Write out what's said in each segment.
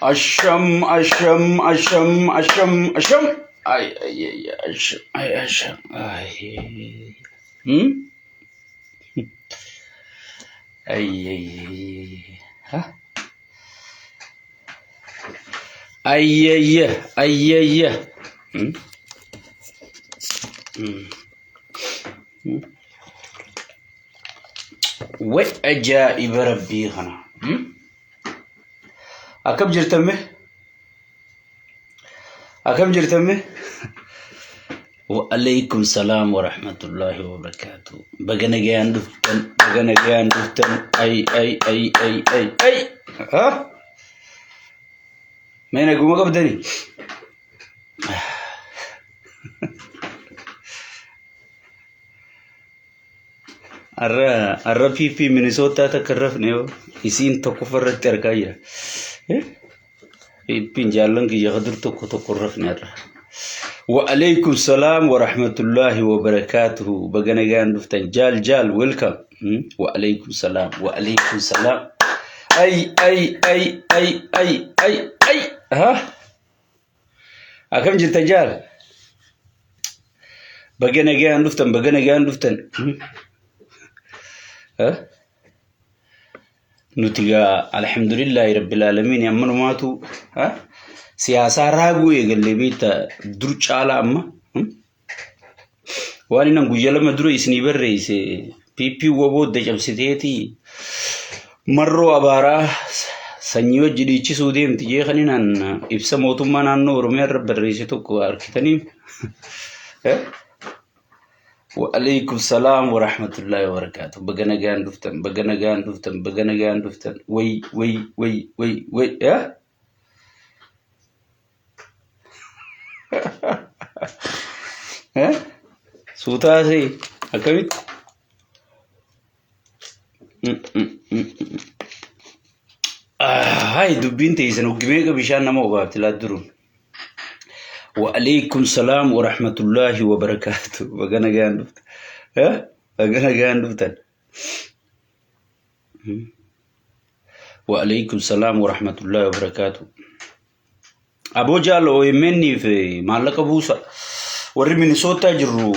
Asham, asham, asham, asham, asham. Ay, ay, ay, asham, ay, asham, ay. Ay, ay, ay, ay. Ha? Ay, ay, ay, ay, ay. Hmm? Hmm? Way ajaa'iba rabbii kana. Akkam jirtan mee? Akkam jirtan mee? Wa'alaikum salaam wa rahmatullahi wa barakaatuh. Baga nagayaan dhuftan, baga nagayaan dhuftan. Ay, ay, ay, ay, ay, ay. Ha? Mee naguma qabdani? Har'a har'a PP Minisootaa takka hin rafne yoo isiin tokkoffaa irratti argaa jira. PP'n jaallan kiyya ka dur tokko tokko hin rafne har'a. Wa'alaikum salaam wa rahmatullahi wa barakaatuhu. Baga nagaan dhuftan. Jaal jaal welcome. Wa'alaikum salaam wa'alaikum salaam. Ay ay ay ay ay ay ay. Ha? Akkam jirta jaal? Baga nagaan dhuftan, baga nagaan dhuftan. Nuti gaa alhamdulillahi rabbil aalamiin ammanumaatu siyaasaa raaguu eegallee beekta dur caalaa amma. Waan inni guyya lama dura isinii barreesse PP waboo cabsiteeti marroo abaaraa sanyii wajji dhiichisuu deemti jee kan inaan ibsa mootummaa naannoo Oromiyaa irra barreesse tokko argitanii. Wa'alaikum salaam wa rahmatullahi wa barakaatuh. Baga nagaan dhuftan, baga nagaan dhuftan, baga nagaan dhuftan. Way, way, way, way, way. Eh? Suutaa see akkamitti? Hayi dubbiin teessan hoggimee meeqa bishaan nama obaafti laa duruun. Wa'alaikum salaam wa rahmatullahi wa barakaatu. Baga nagaan dhuftan. Eh? Baga nagaan dhuftan. Wa'alaikum salaam wa rahmatullahi wa barakaatu. Aboo jaal OMN fi maallaqa buusa. Warri Minisootaa jirru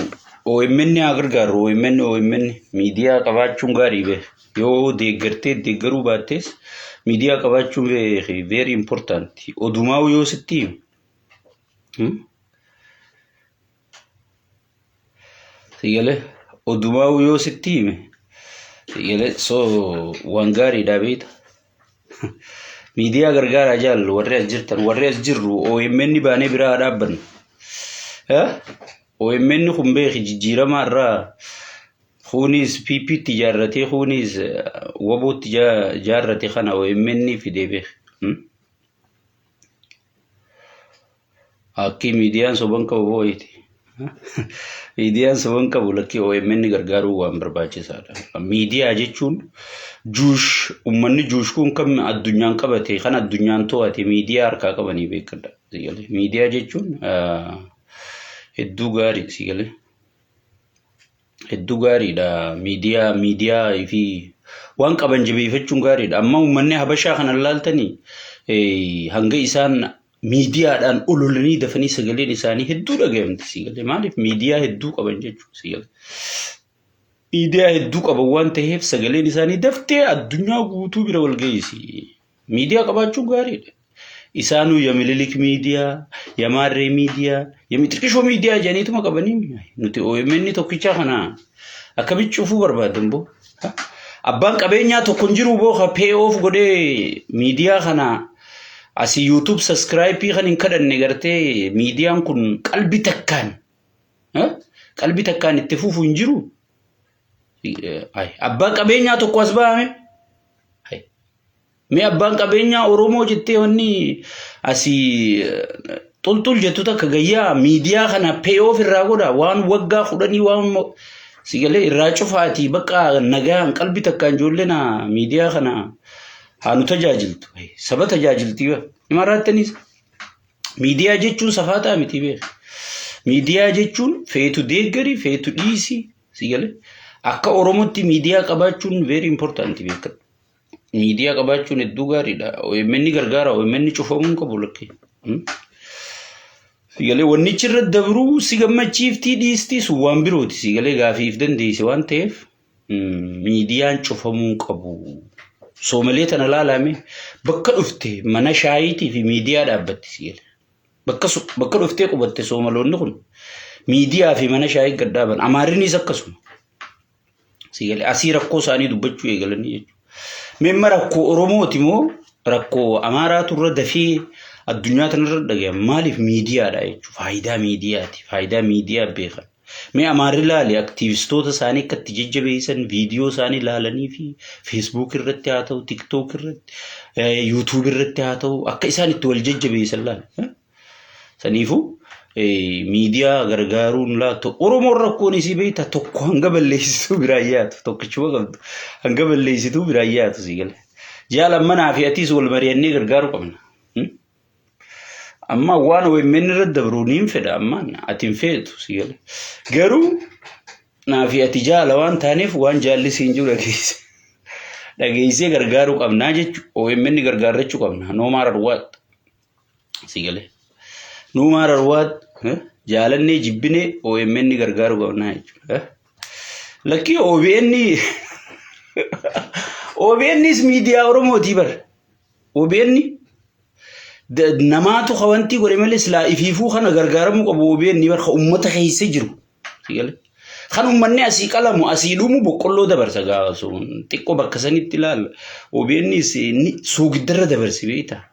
OMN haa gargaarru. OMN OMN miidiyaa qabaachuun gaarii bee. Yoo deeggartee deeggaruu baattees miidiyaa qabaachuun beeki very important. Odumaa yoo sitti himu. Sigalee odumaa yoo sitti hime. Sigalee so waan gaariidha beekta. Miidiyaa gargaaraa jaal warri as jirtan warri as jirru OMN baanee biraa haa dhaabbannu. OMN kun beeki jijjiirama irraa kunis PPtti ijaarratee kunis WBOtti ijaarrate kana OMN fidee beeki. Akki miidiyaan soban qabu boo'iti. Miidiyaan soban qabu lakkii OMN gargaaruu waan barbaachisaadha. Miidiyaa jechuun juush uummanni juush kun kan addunyaan qabate kan addunyaan to'ate miidiyaa harkaa qabanii beekadha. Miidiyaa jechuun hedduu gaarii si galee. Hedduu gaariidha. Miidiyaa miidiyaa fi waan qaban jabeeffachuun gaariidha. Amma uummanni Habashaa kana laaltanii hanga isaan miidiyaadhaan ololanii dafanii sagaleen isaanii hedduu dhagayamti si galee. Maaliif miidiyaa hedduu qaban jechuudha si galee. Miidiyaa hedduu qaban waan ta'eef sagaleen isaanii daftee addunyaa guutuu bira wal geessi. Miidiyaa qabaachuun gaariidha. Isaanuu ya Mililik miidiyaa, ya Maarree miidiyaa, ya Mixiqishoo miidiyaa jedhaniituma qabanii nuti OMN tokkichaa kana akkamitti cufuu barbaadan boo? Abbaan qabeenyaa tokko hin jiru boo ka pay off godhee miidiyaa kana asii YouTube subscribe kan hin kadhanne gartee miidiyaan kun qalbi takkaan qalbi takkaan itti fufu hin jiru. Abbaan qabeenyaa tokko as bahame. Mee abbaan qabeenyaa Oromoo jettee wanni asii xulxul jettu takka gayyaa miidiyaa kana pay off irraa godha waan waggaa kudhanii waan sigalee irraa cufaatii bakka nagaan qalbii takkaan ijoolleen miidiyaa kana haa nu tajaajiltu saba tajaajilti hima raattaniis miidiyaa jechuun safaataa miti beek miidiyaa jechuun feetu deeggari feetu dhiisi sigalee akka Oromootti miidiyaa qabaachuun very important beekadhu. Miidiyaa qabaachuun hedduu gaariidha. OMN gargaara. OMN cufamuu hin qabu lakkee. Sigalee wannichi irra dabruu si gammachiiftii dhiistii sun waan birooti. Sigalee gaafiif dandeesse waan ta'eef miidiyaan cufamuu hin qabu. Soomalee tana laalame bakka dhufte mana shaayiitii fi miidiyaa dhaabbatti sigalee. Bakka bakka dhuftee qubatte soomaloonni kun miidiyaa fi mana shaayii gad dhaaban. Amaarrinis akkasuma. Sigalee asii rakkoo isaanii dubbachuu eegalanii jechuudha. Meemma rakkoo Oromooti moo rakkoo Amaaraatu irra dafee addunyaa tanarra dhaga'ama. Maaliif miidiyaadha jechuudha. Faayidaa miidiyaati. Faayidaa miidiyaa beekan. Mee Amaarri ilaali aktiivistoota isaanii akka itti jajjabeessan viidiyoo isaanii ilaalanii fi Facebook irratti haa ta'u, TikTok irratti, YouTube irratti haa ta'u akka isaan itti wal jajjabeessan laali. Saniifuu miidiyaa gargaaruun laattu Oromoon rakkoon isii beekta tokko hanga balleessituu biraan yaatu tokkichuma qabdu hanga balleessituu biraan yaatu sii gala. Jaala manaa fi atiis wal mari'annee gargaaruu qabna. Amma waan OMN irra dabru niin fedha ammaan ati hin feetu sii gala. Garuu naa fi ati jaala waan taaneef waan jaalli siin jiru dhageesse. Dhageessee gargaaruu qabnaa jechuudha. OMN gargaarrachuu qabna. No matter what. Si galee. No matter what jaalannee jibbinee OMN gargaaruu qabnaa jechuudha. Lakkii OBN OBNs miidiyaa Oromootii bara. OBN namaatu kawantii godhe malee silaa ifiifuu kana gargaaramuu qabu OBN bara ka uummata keessa jiru. Si galee. Kan uummanni asii qalamu asii dhumu boqqolloo dabarsa gaafa sun xiqqoo bakka sanitti ilaalla. OBNs suugiddarra dabarsi beektaa.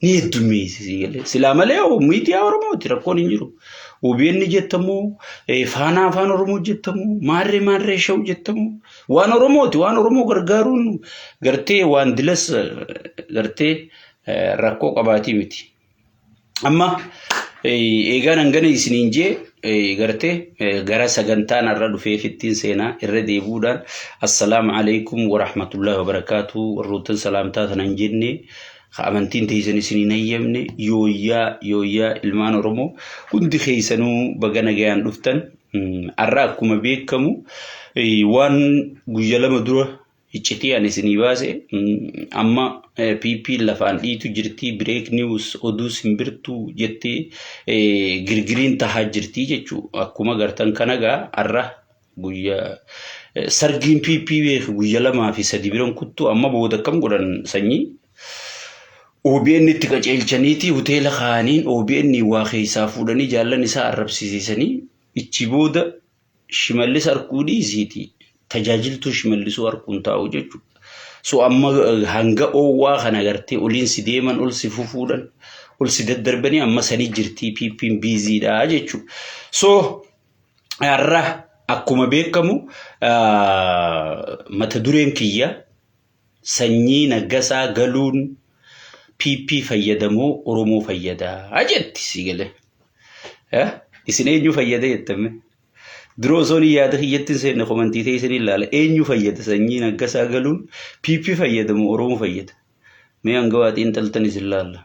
Ni heddummeessi si galee. Silaa malee miidiyaa Oromooti rakkoon hin jiru. OBN jettamu, Faanaa Afaan Oromoo jettamu, Maarree Maarree Shaw jettamu. Waan Oromooti waan Oromoo gargaaruun gartee waan dilas gartee rakkoo qabaatii miti. Amma eegaan hangana isiniin jee gartee gara sagantaan har'a dhufeef ittiin seenaa irra deebi'uudhaan assalaamu alaikum warahmatullahi wabarakaatu warroottan salaamtaa tana hin jenne amantiin teessan isiniin hayyamne yooyyaa yooyyaa ilmaan Oromoo hundi keessanuu baga nagayaan dhuftan har'a akkuma beekamu waan guyya lama dura Iccitii ani isinii baase amma PP lafaan dhiitu jirti break news oduu simbirtuu jettee girgiriin tahaa jirti jechuu akkuma gartan kana gaa har'a guyya sargiin PP beeku guyya lamaa fi sadi biran kuttu amma booda akkam godhan sanyii OBN itti qaceelchaniiti hoteela kaaniin OBN waa keessaa fuudhanii jaallan isaa arrabsiisanii ichi booda Shimallis arkuu dhiisiiti tajaajiltuu Shimallisuu arkuun taa'u jechuudha. So amma hanga oowwaa kana gartee oliin si deeman ol si fufuudhan ol si daddarbanii amma sanii jirtii PP'n biiziidha jechuudha. So har'a akkuma beekamu mata dureen kiyya sanyii naggasaa galuun PP fayyadamoo Oromoo fayyadaa jetti si galee. Isin eenyu fayyada jettame? Dura osoo hin yaada kiyyatti hin seenne komantii ta'e isin ilaala. Eenyu fayyada sanyii naggasaa galuun PP fayyadamoo Oromoo fayyada? Mee hanga waa xiinxaltan isin laalla.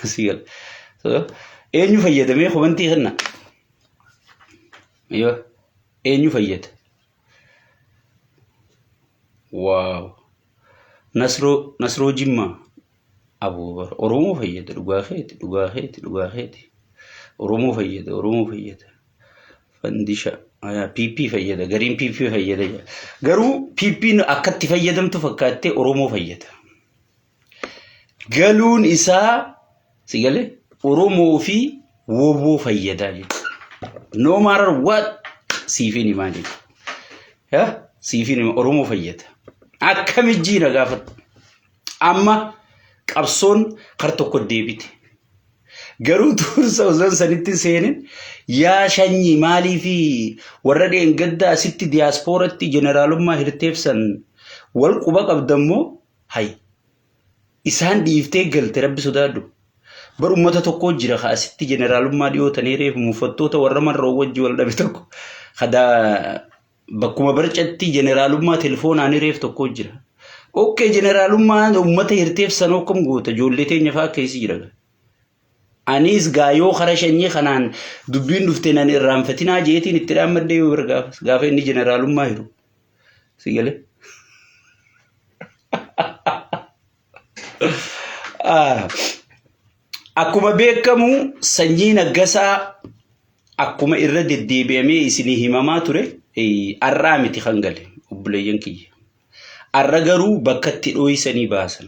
Si gala. Eenyu fayyadamee komantii kenna? Yoo eenyu fayyada? Waaw. Nasroo Nasroo Jimmaa Aboo Oromoo fayyada dhugaa keeti dhugaa keeti dhugaa keeti Oromoo fayyada Oromoo fayyada Fandisha ayaa PP fayyada gariin PP fayyada jedha. Garuu PP'n akkatti fayyadamtu fakkaattee Oromoo fayyada. Galuun isaa si galee Oromoo fi woboo fayyadaa jechuudha. No matter what siifin himaa jechuudha. Yaa siifin hima Oromoo fayyada. Akkami jiina gaafadhu. Amma qabsoon kar tokko deebite. Garuu tuursa osoo sanitti seenin yaa shanyii maalii fi warra dheengadda asitti diyaaspooratti jeneraalummaa hirteefsan wal quba qabdammoo hay isaan dhiiftee galte rabbi sodaadhu. Bar ummata tokko jira ka asitti jeneraalummaa dhiyoo tanee reefu mufattoota warra marroo wajji wal dhabe tokko kada bakkuma barcatti jeneraalummaa telefoonaan reef tokko jira. Okkee jeneraalummaa ummata hirteef sanoo akkam goota ijoollee teenya fa'aa keessa jira. Anis gaa yoo kara shanyii kanaan dubbiin dhufte nan irraanfatinaa jeetiin itti dhaammadhee yoo bira gaafas gaafa inni jeneraalummaa hiru. Si galee? Akkuma beekamu sanyii naggasaa akkuma irra deddeebi'amee isinii himamaa ture arraa miti kan gale obboleeyyan kiyya. Arra garuu bakka itti dhooysanii baasan.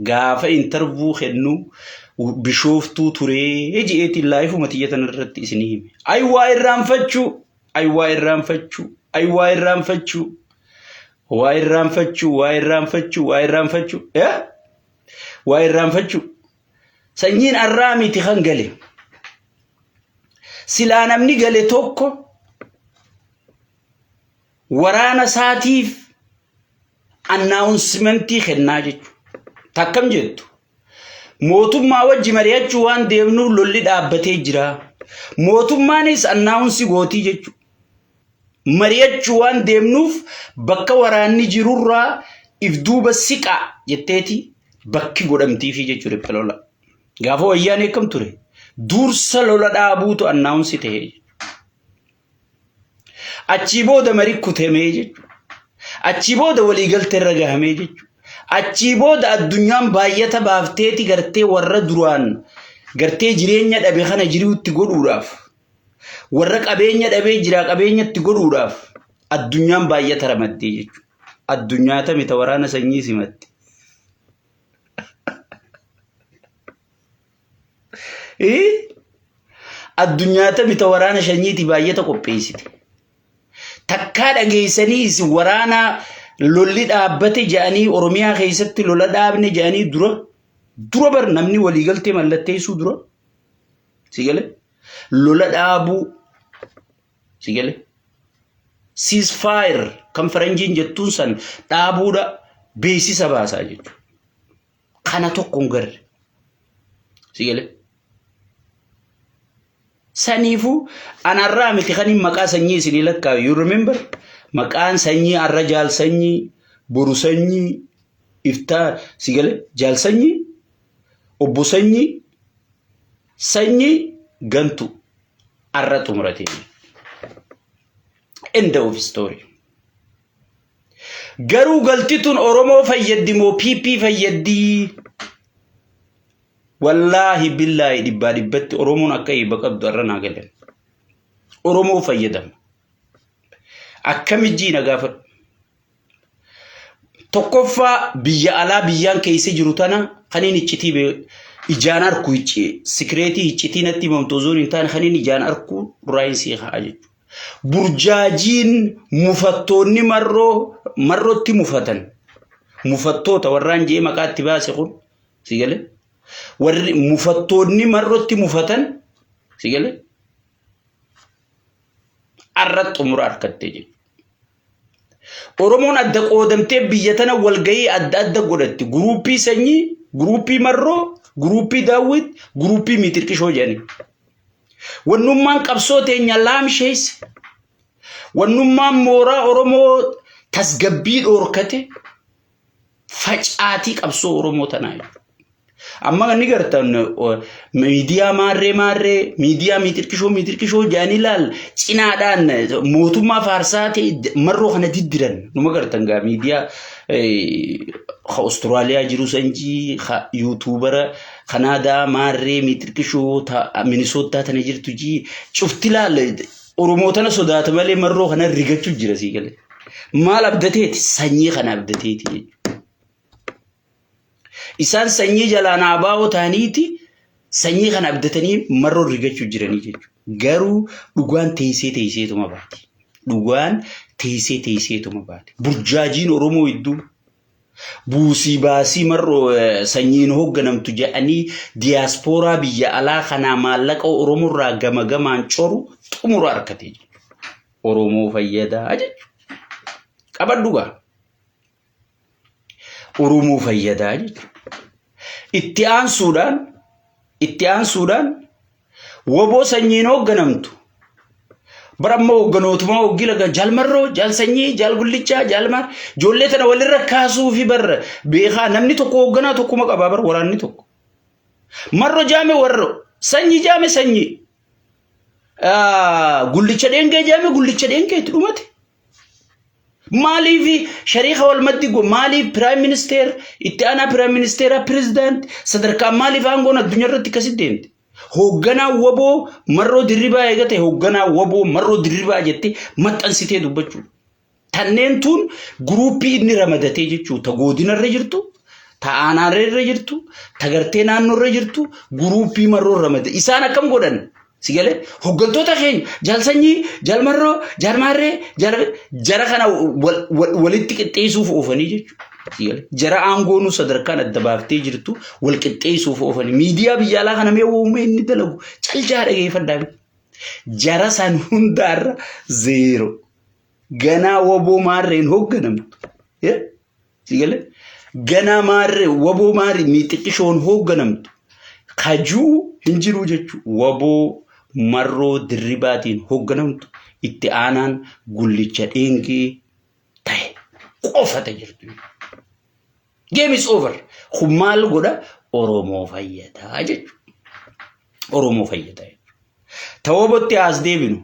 Gaafa intarvuu kennu bishooftuu turee je'eetiin laayifuma tiyya tana irratti isinii hime. Ay waa irraanfachuu, ay waa irraanfachuu, ay waa irraanfachuu, waa irraanfachuu, waa irraanfachuu, waa irraanfachuu, waa irraanfachuu. Sanyiin arraa miti kan gale. Silaa namni gale tokko waraana isaatiif annaawunsimentii kennaa jechuudha. Takkam jettu. Mootummaa wajji mari'achuu waan deemnuuf lolli dhaabbatee jira. Mootummaanis annaawunsi gootii jechuudha. Mari'achuu waan deemnuuf bakka waraanni jirurraa if duuba siqaa jetteeti bakki godhamtiifi jechuudha riphee lola. Gaafa wayyaanee akkam ture? Dursa lola dhaabuutu annaawunsi ta'e. Achii booda marii kutamee jechuudha. Achii booda waliigaltee irra gahamee jechuudha. Achii booda addunyaan baay'ata baafteeti gartee warra duraan gartee jireenya dhabe kana jiruutti godhuudhaaf warra qabeenya dhabee jiraa qabeenyatti godhuudhaaf addunyaan baay'ata ramaddee jechuudha. Addunyaa tami ta waraana sanyii simatte. Addunyaa tami ta waraana shanyiiti baay'ata qopheessite. Takkaa dhageessanii isin waraana lolli dhaabbate jedhanii Oromiyaa keessatti lola dhaabne jedhanii dura dura bar namni waliigaltee mallatteessuu dura si gale lola dhaabuu si gale ceasefire kan faranjiin jettuun san dhaabuudha beeksisa baasaa jechuudha. Kana tokko hin garre. Si galee? Saniifuu anarraa miti kan hin maqaa sanyii isinii lakkaayu. You remember? Maqaan sanyii arra jaal sanyii, boru sanyii, iftaa si galee? Jaal sanyii, obbo sanyii, sanyii gantu arra xumuratee. End of story. Garuu galti tun Oromoo fayyaddi moo PP fayyaddi? Wallaahi billaahi dhibbaa dhibbatti Oromoon akka eebba qabdu har'a naa galan. Oromoo fayyadama. Akkami jiina gaafadhu. Tokkoffaa biyya alaa biyyaan keessa jiru tana kan inni iccitii ijaan arku sikireetii iccitii natti himamtu osoo hin taane kan inni ijaan arku raayinsii ka'a jechuudha. Burjaajiin mufattoonni marroo marrootti mufatan mufattoota warraan jee maqaa itti baase kun si galee warri mufattoonni marrootti mufatan si galee arra xumura harkattee jiru. Oromoon adda qoodamtee biyya tana walgahii adda adda godhatti. Guruuppii sanyii, guruuppii marroo, guruuppii daawwit, guruuppii miixirqishoo jedhanii. Wannummaan qabsoo teenya laamsheesse. Wannummaan mooraa Oromoo tasgabbii dhoorkate facaatii qabsoo Oromoo tanaa jechuudha. Amma kan ni gartan miidiyaa maarree maarree miidiyaa miixirqishoo miixirqishoo jedhanii laal cinaadhaan mootummaa faarsaa ta'e marroo kana diddiran numa gartan gaa miidiyaa ka Ostiraaliyaa jiru sanjii ka yuutuubara Kanaadaa maarree miixirqishoo ta Minisootaa tana jirtu jii cufti laal Oromoo tana sodaata malee marroo kana rigachuu jira sii galee. Maal abdateeti? Sanyii kana abdateeti jechuudha. Isaan sanyii jalaan abaa'oo ta'aniiti sanyii kana abdatanii marroo rigachuu jiranii jechuudha. Garuu dhugaan teessee teesseetuma baati. Dhugaan teessee teesseetuma baati. Burjaajiin Oromoo hedduu buusii baasii marroo sanyiin hoogganamtu jedhanii diyaaspooraa biyya alaa kanaa maallaqa Oromoo irraa gama gamaan coru xumura argatee jechuudha. Oromoo fayyadaa jechuudha. Qabadhu gaa. Oromoo fayyadaa jechuudha. Itti aansuudhaan itti aansuudhaan woboo sanyiin hoogganamtu bara amma hoogganootumaa hoggii laga jaal marroo jaal sanyii jaal gullichaa jaal maar ijoollee tana walirra kaasuu fi barra beekaa namni tokko hoogganaa tokkuma qabaa bara waraanni tokko. Marro jaame warro sanyii jaame sanyii gullicha dheengee jaame gullicha dheengeetti dhumate. Maaliif shariika wal maddi maaliif prime minister, itti aanaa prime ministeera, president sadarkaa maaliif aangoon addunyaa irratti akkasitti deemte? Hoogganaa WBO Marroo Dirribaa eega ta'e, hoogganaa WBO Marroo Dirribaa jettee maxxansitee dubbachuu. Tanneen tun guruupii inni ramadatee jechuudha. Ta godinarra jirtu, ta aanaarra jirtu, ta gartee naannoorra jirtu guruupii Marroo ramade. Isaan akkam godhan? Si galee hooggantoota keenya jaalsanyii, jaalmarroo, jaalmaarree, jara kana walitti qixxeessuuf oofanii jechuudha. Si galee jara aangoonuu sadarkaan adda baaftee jirtu wal qixxeessuuf oofanii miidiyaa biyya alaa kana mee uumee inni dalagu calcaa dhageeffadhaa. Jara san hundaarra zero. Ganaa WBO maarreen hoogganamtu. Si galee ganaa maarree WBO maarree miixiqqishoon hoogganamtu. Kajuu hin jiru jechuudha. WBO Marroo Dirribaatiin hoogganamtu itti aanaan Gullicha Dheengee ta'e qofata jirtu. Game is over. Kun maal godha? Oromoo fayyadaa jechuudha. Oromoo fayyadaa jechuudha. Ta WBOtti as deebinu.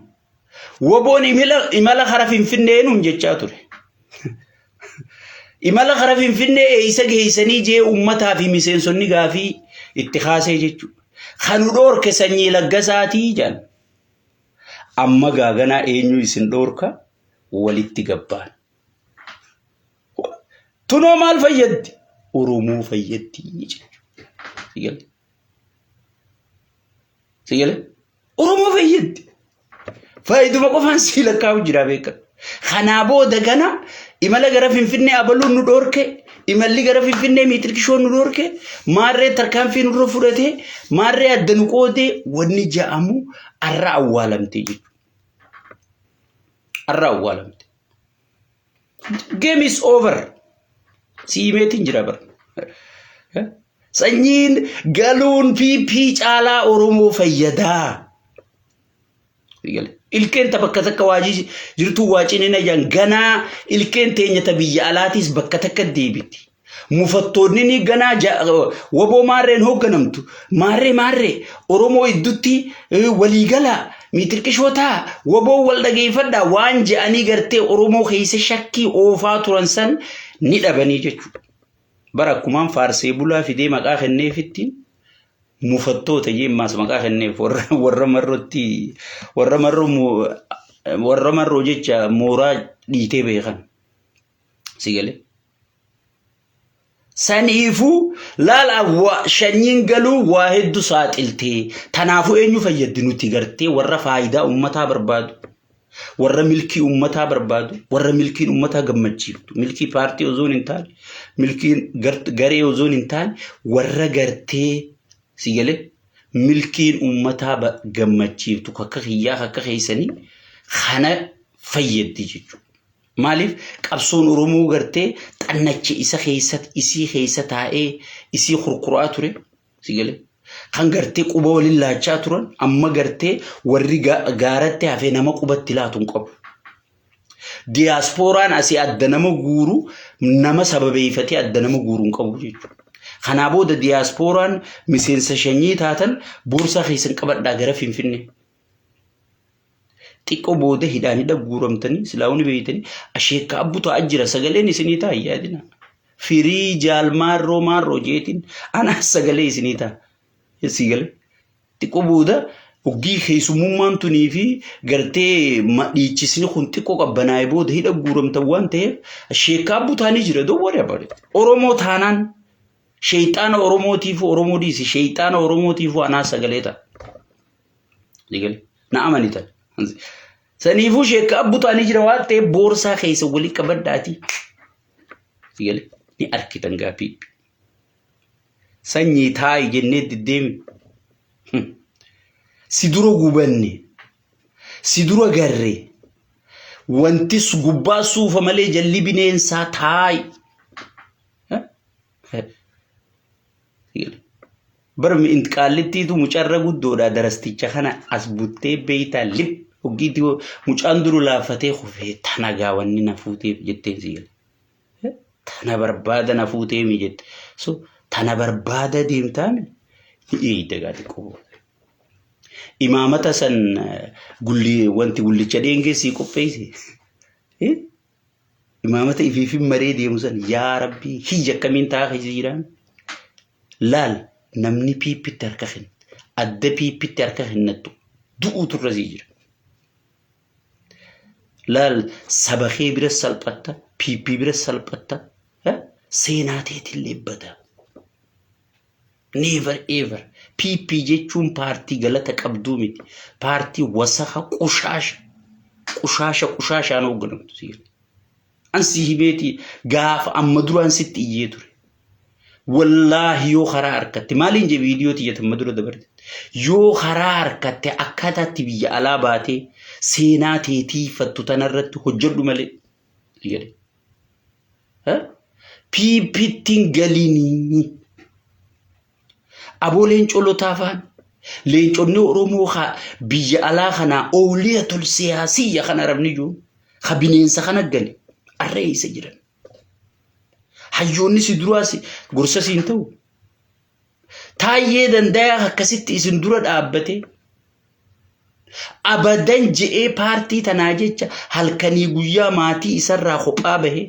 WBOn imala kara Finfinnee nuun jechaa ture. Imala kara Finfinnee eessa geessanii jee uummataa fi miseensonni gaafii itti kaasee jechuudha. Kan nu dhoorke Sanyii Laggasaatii jedhan. Amma gaaganaa eenyu isin dhoorka walitti gabbaan. Tunoo maal fayyaddi? Oromoo fayyaddi jechuudha. Sigalee? Oromoo fayyaddi. Faayiduma qofaan sii lakkaa'u jira beekan. Kanaa booda gana imala gara Finfinnee abaluun nu dhoorke, imalli gara Finfinnee miitirkishoon nu dhoorke, maarree tarkaanfii nurra fudhate, maarree adda nu qoodee wanni ja'amu arra awwaalamte jechuudha. Arra awwaalamte. Game is over. Siimeetiin jira bara. Sanyiin galuun PP caalaa Oromoo fayyadaa. Ilkeen ta bakka takka waajii jirtu waaciniin ayyaan ganaa ilkeen teenya ta biyya alaatiis bakka takka deebiti. Mufattoonni ni ganaa WBO maarreen hoogganamtu. Maarree maarree Oromoo iddutti waliigalaa miitirqishootaa WBO wal dhageeffadhaa waan je'anii gartee Oromoo keessa shakkii oofaa turan san ni dhabanii jechuudha. Bara akkumaan faarsee bulaa fidee maqaa kenneefittiin mufattoota jemmaas maqaa kenneef warra marrootti warra marroo warra marroo jecha mooraa dhiitee beekan. Si galee? Saniifuu laala shanyiin galuu waa hedduu saaxiltee tanaafuu eenyu fayyaddi nuti gartee warra faayidaa uummataa barbaadu, warra milkii uummataa barbaadu, warra milkiin uummataa gammachiiftu, milkii paartii osoo hin taane, milkiin garee osoo hin taane, warra gartee si galee milkiin uummataa gammachiiftu akka kiyyaa akka keessanii kana fayyaddi jechuudha. Maaliif qabsoon Oromoo gartee xannacha isa keessatti isii keessa taa'ee isii kurkuraa ture si galee. Kan gartee quba waliin laachaa turan amma gartee warri gaaratti hafee nama qubatti laatu hin qabu. Diyaaspooraan asii adda nama guuru nama sababeeffatee adda nama guuru hin qabu jechuudha. Kanaa booda diyaaspooraan miseensa shanyii taatan boorsaa keessan qabadhaa gara Finfinnee. Xiqqoo booda hidhaan hidha guuramtanii silaa ni beeytanii asheekka abbu ta'a jira sagaleen isinii ta'a yaadina. Firii jaal maarroo maarroo jeetiin anaas sagalee isinii ta'a. Sii galee. Xiqqoo booda hoggii keessummummaan tunii fi gartee dhiichisni kun xiqqoo qabbanaa'ee booda hidha guuramtan waan ta'eef sheekka abbu taanii jira don't worry about it. Oromoo taanaan sheeyxaana Oromootiifuu Oromoo dhiisi sheeyxaana Oromootiifuu anaas sagalee ta'a. Sii galee. Na amani tan. Saniifuu sheekka abbu taanii jira waan ta'eef boorsaa keessa walii qabadhaatii. Sii galee. Ni arkitan gaaffii. Sanyii taa'i jennee deddeemi. Si dura gubanne. Si dura garre. Wanti gubbaa suufa malee jalli bineensaa taa'i. Bara qaallittiitu mucarra guddoodha darasticha kana as buttee beeytaa lip hoggiitti mucaan duru laaffatee kufee tana gaawanni na fuuteef jetteen si gala. Tana barbaada na fuutee mi jette. So tana barbaada deemtaami ni eeyda gaa xiqqoo booda. Imaamata san gulli wanti gullicha dheengee sii qopheesse. Imaamata ifiifin maree deemu san yaa rabbii kiyya akkamiin ta'a keessa jiraan. Laal namni piippitti harka kenna. Adda piippitti harka kennattu du'uutu irra sii jira. Laal saba kee bira salphatta, piippii bira salphatta, seenaa teetillee bada. Never ever. PP jechuun paartii galata qabduu miti. Paartii wasaka qushaasha. Qushaasha qushaashaan hoogganamtu si jedhe. An si himeeti gaafa amma duraan sitti iyyee ture. Wallaahi yoo karaa harkatte maaliin jee viidiyoo tiyya amma dura dabarte. Yoo karaa harkatte akkaataatti biyya alaa baatee seenaa teetiifattu tanarratti hojjedhu malee. Si jedhe. PPttiin galinii. Aboo leencoo lotaa faan leenconni Oromoo ka biyya alaa kanaa ooliyatul siyaasiyya kan arabni jiru ka bineensa kana gale arra eessa jiran. Hayyoonni si duraa si gorsa siin ta'u. Taayyee dandayaa akkasitti isin dura dhaabbatee abadan je'ee paartii tanaa jecha halkanii guyyaa maatii isarraa kophaa bahee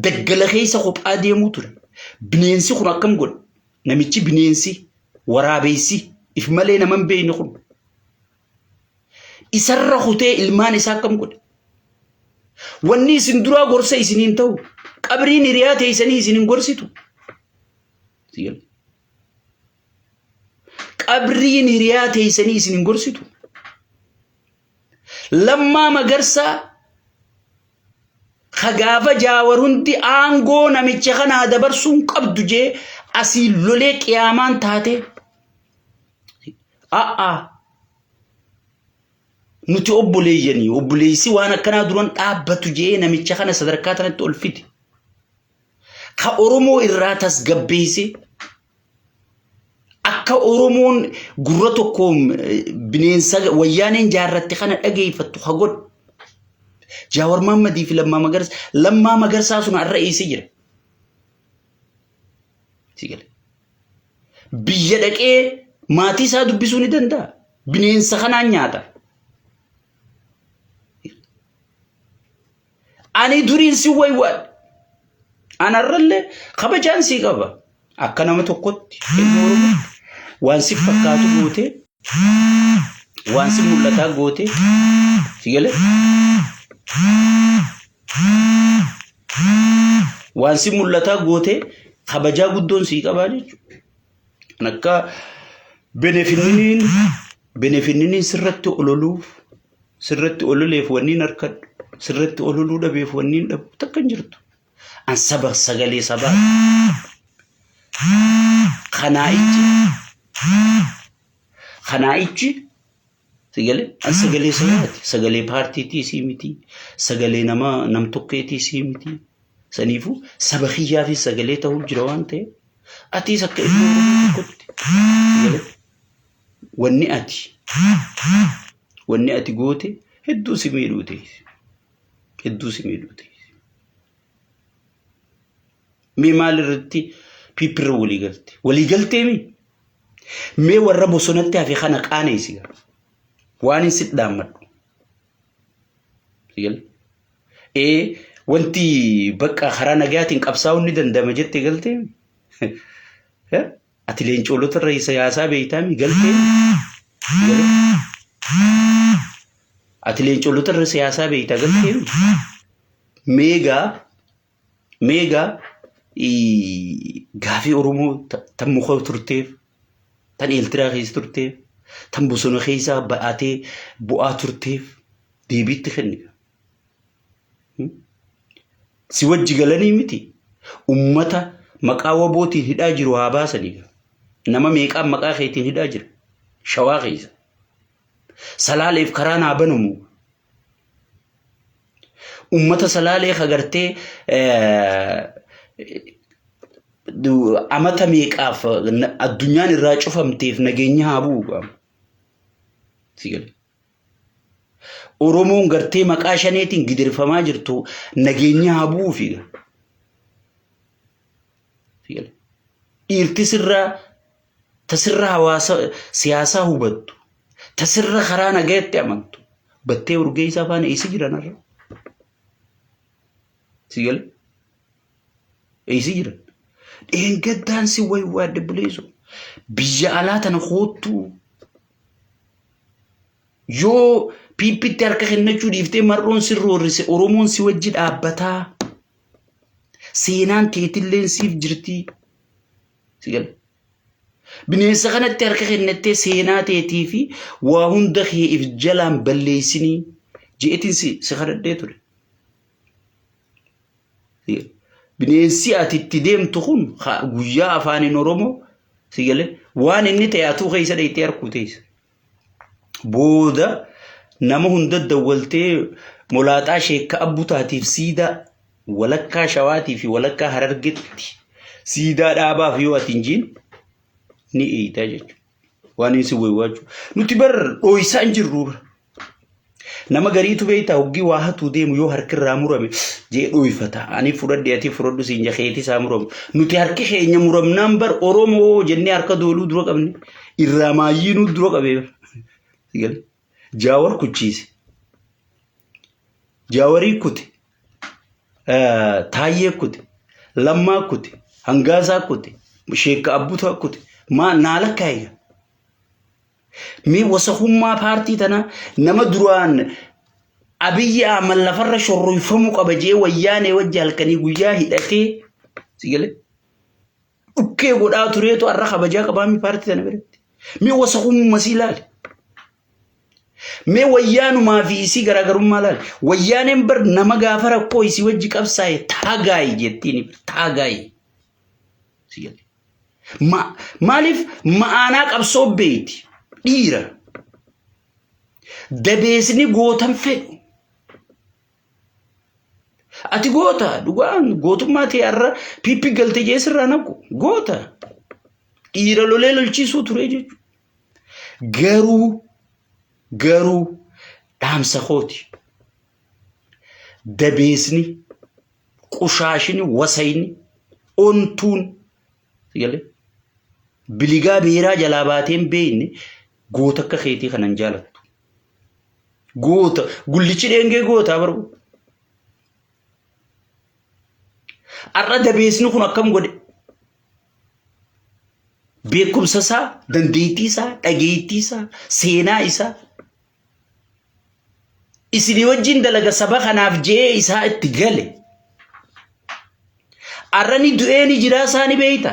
daggala keessa kophaa deemuu ture. Bineensi kun akkam godhe? Namichi bineensi waraabeessi if malee nama hin beekne kun isarra kutee ilmaan isaa akkam godhe? Wanni isin duraa gorsa isiniin ta'u qabriin hiriyaa teessanii isin hin gorsitu. Qabriin hiriyaa teessanii isin hin gorsitu. Lammaa Magarsaa ka gaafa Jaawar hundi aangoo namicha kanaa dabarsuun qabdu jee asii lolee qiyaamaan taatee. A'aa nuti obboleeyyanii obboleessi waan akkanaa duran dhaabbatu jee namicha kana sadarkaa tanatti ol fide. Ka Oromoo irraa tasgabbeessee akka Oromoon gurra tokkoon bineensa wayyaaneen jaarratte kana dhageeffattu ha godhu. Jaawar Mahammadii fi Lammaa Magarsaa Lammaa Magarsaa sun har'a eessa jira? Si gale. Biyya dhaqee maatii isaa dubbisuu ni danda'a. Bineensa kanaan nyaata. Ani duriin si waywaadha. Anarrallee kabajaan sii qaba. Akka nama tokkotti ilma Oromootti waan si fakkaatu gootee waan si mul'ataa gootee si galee waan si mul'ataa gootee kabajaa guddoon sii qabaa jechuudha. Kan akka benefinniniin benefinniniin sirratti ololuuf Sirratti ololeef wanniin harkadhu, sirratti ololuu dhabeef wanniin dhabu takka hin jirtu. An saba sagalee sabaa. Kanaa ichi kanaa ichi sagalee an sagalee sabaati. Sagalee paartiitii sii miti. Sagalee nama nam tokkeetii sii miti. Saniifuu saba kiyyaafis sagalee ta'uu jira waan ta'eef atiis akka ilma Oromoo tokkotti sagalee Wanni ati wanni ati goote hedduu si miidhuu teessi. Hedduu si miidhuu teessi. Mee maal irratti piippirra walii galte? Walii galtee mi? Mee warra bosonatti hafe kana qaaneessi gaa. Waan hin sit dhaammadhu. Si gale? Ee wanti bakka karaa nagayaatiin qabsaa'uun ni danda'ama jettee galtee mi? Ati leencoolota irra siyaasaa beektaami galtee galee. Ati leencoolota irra siyaasaa beektaa galtee meegaa meegaa gaafii Oromoo tan muka turteef tan Eeltiraa keessa turteef tan bosona keessaa ba'atee bu'aa turteef deebiitti kenni. Si wajji galanii miti. Ummata maqaa wabootiin hidhaa jiru haa baasanii. Nama meeqaan maqaa keetiin hidhaa jira. Shawaa keessa. Salaaleef karaan haa banamu. Ummata salaalee kagartee amata meeqaaf addunyaan irraa cufamteef nageenya haa bu'u. Si galee. Oromoon gartee maqaa shaneetiin gidirfamaa jirtu nageenya haa bu'uufi. Dhiirti sirraa tasirra hawaasa siyaasaa hubattu tasirra karaa nagaatti amantu battee urgeessaa faana eessa jiran har'a? Si gale? Eessa jiran? Dheengaddaan si waywaadde buleessu. Biyya alaa tana koottuu. Yoo piippitti harka kennachuu dhiiftee mar'oon si roorrise Oromoon si wajji dhaabbataa. Seenaan teetilleen siif jirtii. Si gale? Bineensa kanatti harka kennattee seenaa teetii fi waa hunda kee if jalaan balleessinii je'etiin si kadhadhee ture. Bineensi ati itti deemtu kun guyyaa afaaniin Oromoo si galee waan inni ta'e atuu keessa dheeytee harkuu teessa. Booda nama hunda dawwaltee molaaxaa sheekka abbutaatiif siidaa walakkaa shawaatii fi walakkaa harargetti siidaa dhaabaaf yoo ati hin jiin ni eeytaa jechuudha. Waan inni si waywaachuu. Nuti bar dhooysaa hin jirru. Nama gariitu beektaa hoggii waa hatuu deemu yoo harki irraa murame jee dhooyfata. Ani fudhadhe ati fudhadhu siin jee keeti isaa muramu. Nuti harki keenya muramnaan bar Oromoo jennee harka dooluu dura qabne. Irraa maayyiinuu dura qabee bar. Jaawar kuchiise. Jaawarii kute. Taayyee kute. Lammaa kute. Hangaasaa kute. Sheekka Abbutaa kute. Maa naa lakkaa'e. Mee wasakummaa paartii tanaa nama duraan Abiyyi Ahmad lafarra shorroyfamuu qaba jee wayyaanee wajji halkanii guyyaa hidhatee si galee dhukkee godhaa tureetu har'a kabajaa qabaami paartii tana biratti. Mee wasakummaa sii ilaali. Mee wayyaanumaa fi isii garaagarummaa laali. Wayyaaneen bar nama gaafa rakkoo isii wajji qabsaa'e taagaayi jettiin taagaayi. Si galee. Maaliif ma'aanaa qabsoo beeyti dhiira. Dabeesni gootan fedhu. Ati goota dhugaan gootummaa ta'e har'a piippi galtee jee sirraa naqu goota. Dhiira lolee lolchiisuu ture jechuudha. Garuu garuu dhaamsa kooti. Dabeesni qushaashini wasayni ontuun galee biligaa beeraa jalaa baatee hin beekne goota akka keetii kanan jaalattu. Goota gullichi dheengee gootaa barbu. Har'a dabeesni kun akkam godhe? Beekumsa isaa, dandeettii isaa, dhageettii isaa, seenaa isaa isinii wajjin dalaga saba kanaaf je'ee isaa itti gale. Har'a ni du'ee ni jiraa isaa ni beeyta.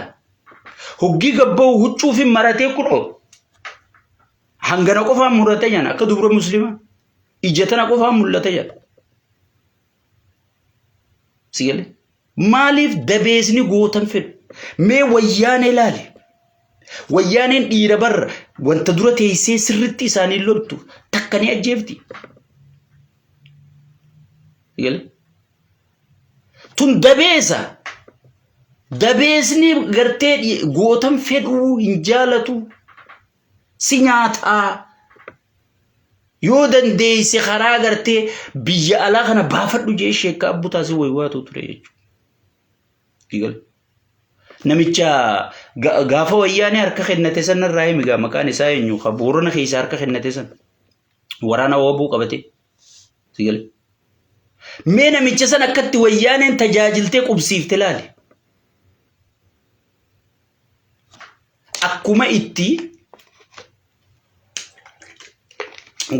Hoggii gabba'u huccuufin maratee kunoo hangana qofaan mul'ata jedhan akka dubra muslimaa. Ija tana qofaan mul'ata jedhan. Si galee? Maaliif dabeesni gootan fedhu? Mee wayyaanee laali. Wayyaaneen dhiira barra wanta dura teessee sirritti isaanii loltu takka ni ajjeefti. Si galee? Tun dabeesa. Dabeesni gartee gootan fedhuu hin jaalatu. Si nyaataa. Yoo dandeesse karaa gartee biyya alaa kana baafadhu jee sheekka abbutaa si waywaatu ture jechuudha. Namicha gaafa wayyaanee harka kennate san irraa himi gaa maqaan isaa eenyu ka boorana keessa harka kennate san waraana wabuu qabate. Sigale. Mee namicha san akkatti wayyaaneen tajaajiltee qubsiifte laali. Akkuma itti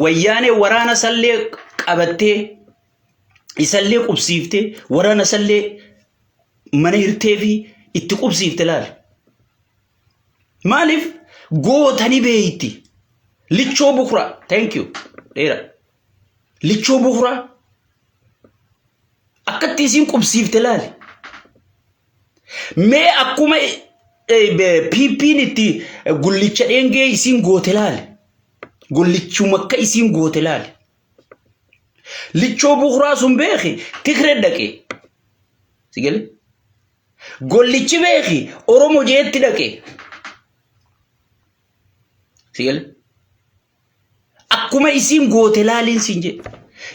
wayyaanee waraana sallee qabattee isallee qubsiiftee waraana sallee mana hirtee fi itti qubsiifte laali. Maaliif goota ni beeyti. Lichoo bukraa. Thank you. Dheera. Lichoo bukraa. Akkatti isiin qubsiifte laali. Mee akkuma PP'n itti gullicha dheengee isiin goote laali. Gullichuma akka isiin goote laali. Lichoo bukuraa sun beeki Tigree dhaqe. Si galee? Gollichi beeki Oromo jeetti dhaqe. Si galee? Akkuma isiin goote laaliin siin jedhe.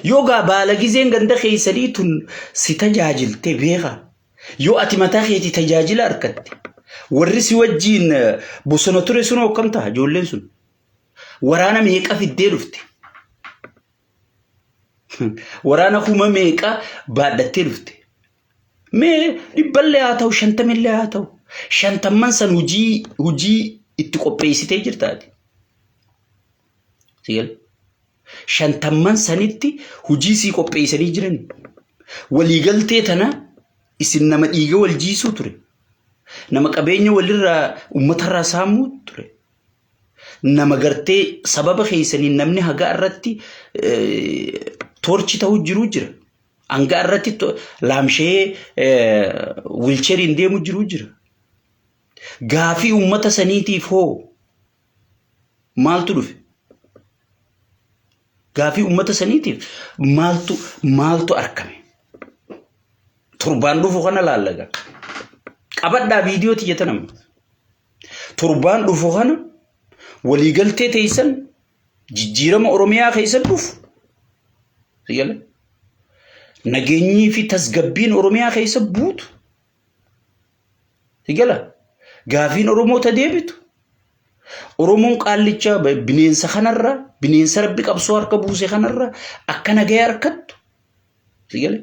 Yoo gaa baala gizeen ganda keessanii tun si tajaajilte beeka. Yoo ati mataa keetii tajaajila argatte. Warri si wajjiin bosona ture sun akkam ta'a ijoolleen sun. Waraana meeqa fiddee dhufte. Waraana kuma meeqa baadhattee dhufte. Mee dhibballee haa ta'u shantamillee haa ta'u shantamman san hujii hujii itti qopheessitee jirtaati. Si gale? Shantamman sanitti hujii sii qopheessanii jiran. Waliigaltee tana isin nama dhiiga wal jiisuu ture. Nama qabeenya walirraa uummatarraa saamuu ture. Nama gartee sababa keessaniin namni hagaa irratti toorchi ta'uu jiru jira. Hanga irratti laamshee wiilcheeriin deemu jiru jira. Gaafii uummata saniitiif hoo maaltu dhufe? Gaafii uummata saniitiif maaltu maaltu argame? Torbaan dhufu kana laallaga. Qabadhaa viidiyoo tiyya tana. Torbaan dhufu kana waliigaltee teessan jijjiirama Oromiyaa keessa dhufu. Sigale. Nageenyii fi tasgabbiin Oromiyaa keessa buutu. Sigala. Gaafiin Oromoo ta deebitu. Oromoon qaallicha bineensa kanarra bineensa rabbi qabsoo harka buuse kanarra akka nagaya harkattu. Sigale.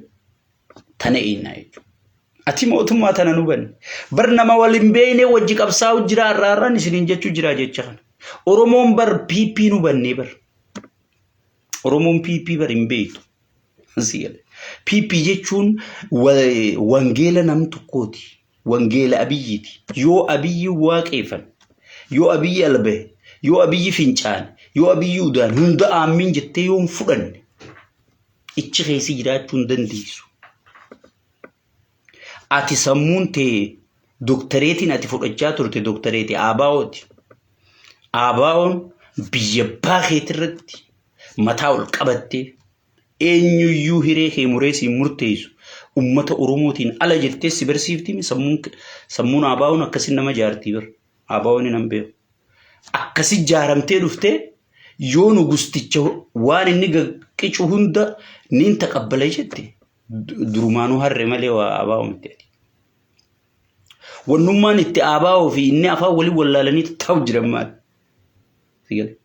Tana eenyaa jechuudha. Ati mootummaa tana nu banne. Bar nama wal hin beekne wajji qabsaa'u jira har'a har'aan isiniin jechuu jira jecha kana. Oromoon bar PP nu bannee bar. Oromoon PP bar hin beektu. PP jechuun wangeela nam tokkooti. Wangeela Abiyyiiti. Yoo Abiyyi waaqeeffan, yoo Abiyyi albahe, yoo Abiyyi fincaane, yoo Abiyyi udaan hunda aammiin jettee yoo hin fudhanne ichi keessi jiraachuu hin dandeessu. Ati sammuun tee doktareetiin ati fudhachaa turte doktareetii ABO'ti. ABO'n biyya abbaa keetirratti mataa ol qabattee eenyuyyuu hiree kee muree siin murteessu ummata Oromootiin ala jettee si barsiifti sammuun sammuun ABO'n akkasi nama jaartii bar. ABO'n nan beeku. Akkasi jaaramtee dhuftee yoo nugusticha waan inni qicu hunda niin taqabbala jette durumaanuu harre malee waa ABO miti ati. Wannummaan itti ABO fi inni afaan waliin wallaalanii ta'u jiran maali? Si galee?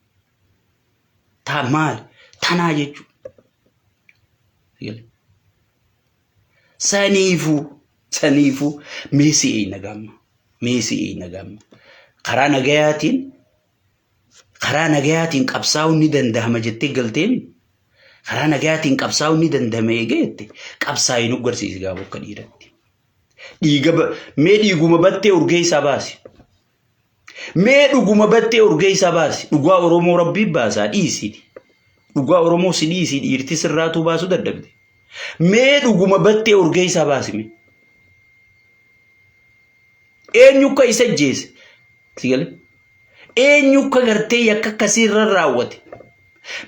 Taa maali? Tanaa jechuudha. Si galee? Saniifuu saniifuu mee si eeyna gaamma mee si eeyna gaamma karaa nagayaatiin karaa nagayaatiin qabsaa'uun ni danda'ama jettee galteemi karaa nagayaatiin qabsaa'uun ni danda'ama eegee jette qabsaa'i nu garsiisi gaafa akka dhiiratti. Dhiiga mee dhiiguma battee urgeessaa baasi. Mee dhuguma battee urgeessaa baasi. Dhugaa Oromoo rabbii baasaa dhiisi. Dhugaa Oromoo si dhiisi dhiirti sirraatuu baasuu dadhabde. Mee dhuguma battee urgeessaa baasi mee. Eenyu akka isa ajjeese? Si galee? Eenyu akka gartee yakka akkasii irra raawwate?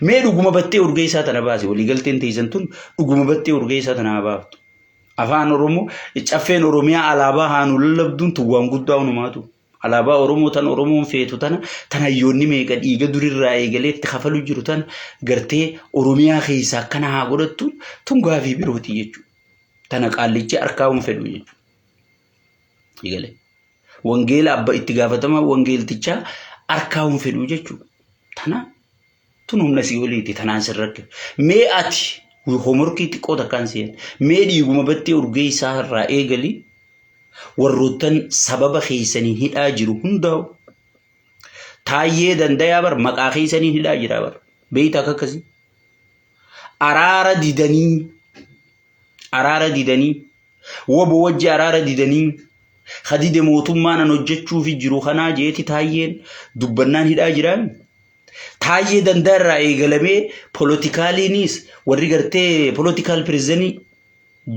Mee dhuguma battee urgeessaa tana baasi. Waliigalteen teessan tun dhuguma battee urgeessaa tana haa baaftu. Afaan Oromoo caffeen Oromiyaa alaabaa haa nu lallabduun tun waan guddaa hunumaatu. Alaabaa Oromoo tan Oromoon feetu tana tan hayyoonni meeqa dhiiga durirraa eegalee itti kafalu jiru tana gartee Oromiyaa keessaa akkana haa godhattu tun gaafii birooti jechuudha. Tana qaallichi harkaa hin fedhu jechuudha. Eegalee. Wangeela abba itti gaafatama wangeeltichaa harkaa hin fedhu jechuudha. Tana tun humna sii oliiti tanaan sin rakkifne. Mee ati homorkii xiqqoo takkaan si jedha. Mee dhiiguma battee urgeessaa irraa eegali warroottan sababa keessaniin hidhaa jiru hundaa'u. Taayyee dandayaa bar maqaa keessaniin hidhaa jira bar. Beeyta akka akkasii. Araara didanii araara didanii Wobo wajji araara didanii ka dide mootummaan an hojjechuufi jiru kanaa jeeti taayyeen dubbannaan hidhaa jiraami. Taayyee dandaa irraa eegalamee poolotikaaliinis warri gartee poolotikaal pirezidenii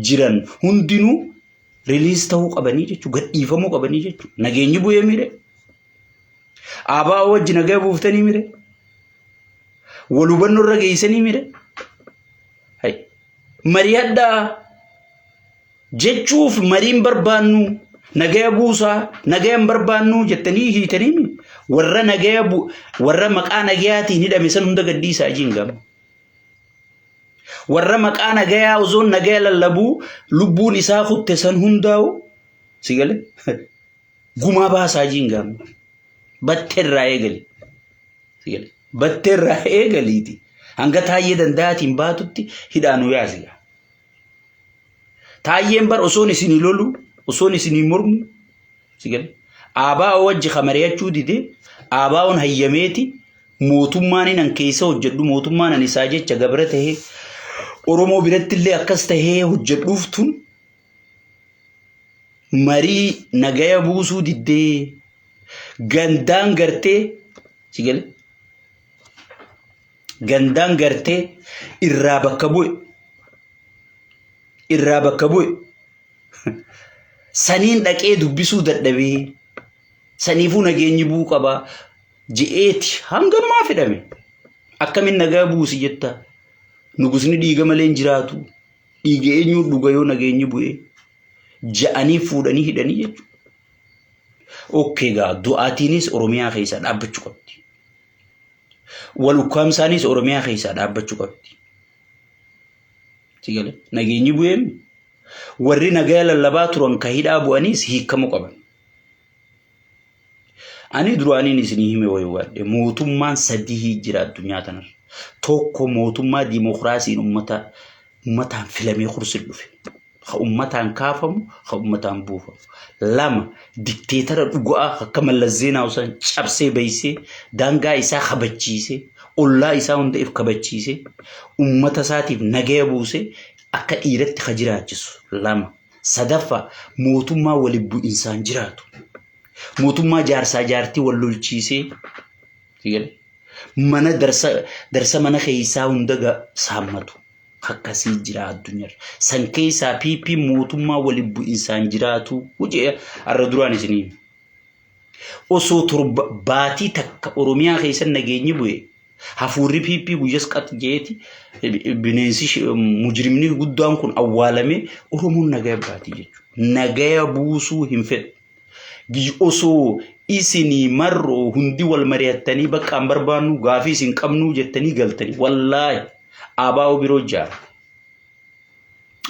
jiran hundinuu riliis ta'uu qabanii jechuudha. Gadhiifamuu qabanii jechuudha. Nageenyi bu'ee mire. ABO wajji nagaa buuftanii mire. Wal hubannoo irra geessanii mire. Mari'adhaa jechuuf mariin barbaannu nagaya buusaa nagaya hin barbaannu jettanii hiitanii warra nagaya warra maqaa nagayaatiin hidhame san hunda gadhiisaa jiin gama. Warra maqaa nagayaa osoo nagaya lallabuu lubbuun isaa kutte san hundaa'u si gale gumaa baasaa jiin gama. Battee irraa eegali. Si gale. Battee irraa eegaliiti. Hanga taayyee danda'aatiin baatutti hidhaa nu yaasi. Taayyeen bar osoon isinii lolu, osoon isinii mormu, si gale. ABO wajji ka mari'achuu dide, ABOn hayyameeti mootummaan inni an keessa hojjedhu, mootummaan an isaa jecha gabra tahee Oromoo biratti illee akkas tahee hojjedhuuf tun marii nagaya buusuu diddee gandaan gartee si gale gandaan gartee irraa bakka bu'e irraa bakka bu'e saniin dhaqee dubbisuu dadhabee saniifuu nageenyi bu'uu qaba je'eeti hanganumaa fidhame akkamiin nagaa buusi jetta nugusni dhiiga malee hin jiraatu dhiiga eenyuun dhuga yoo nageenyi bu'e ja'anii fuudhanii hidhanii jechuudha. Okkee gaa du'aatiinis Oromiyaa keessaa dhaabbachuu qabdi. Wal ukkaamsaanis Oromiyaa keessaa dhaabbachuu qabdi. Si galee nageenyi bu'eem warri nagaya lallabaa turan ka hidhaa bu'aniis hiikkamuu qaban. Ani duraaniin isinii hime wayii waadhe mootummaan sadii jira addunyaa tanarra. Tokko mootummaa diimokiraasiin ummata ummataan filamee kursi dhufe. Ka ummataan kaafamu, ka ummataan buufamu. Lama dikteetara dhugaa akka Mallas Zeenaaw san cabsee baysee daangaa isaa kabachiisee ollaa isaa hunda if kabachiisee ummata isaatiif nagaya buusee akka dhiiratti ka jiraachisu. Lama. Sadaffaa mootummaa waliin bu'insaan jiraatu. Mootummaa jaarsaa jaartii wal lolchiisee mana darsa darsa mana keessaa hunda saammatu. Akkasii jira addunyaarra. San keessaa PP mootummaa waliin bu'insaan jiraatu jedhee har'a duraan isinii hima. Osoo torba baatii takka Oromiyaa keessa nageenyi bu'e hafuurri PP guyyas qax jeeti bineensi mujrimni guddaan kun awwaalamee Oromoon nagaya baatii jechuudha. Nagaya buusuu hin fedhu. Osoo isinii marroo hundi wal mari'attanii bakka hin barbaannu gaafii isin qabnuu jettanii galtanii wallaahi ABO biroo ijaara.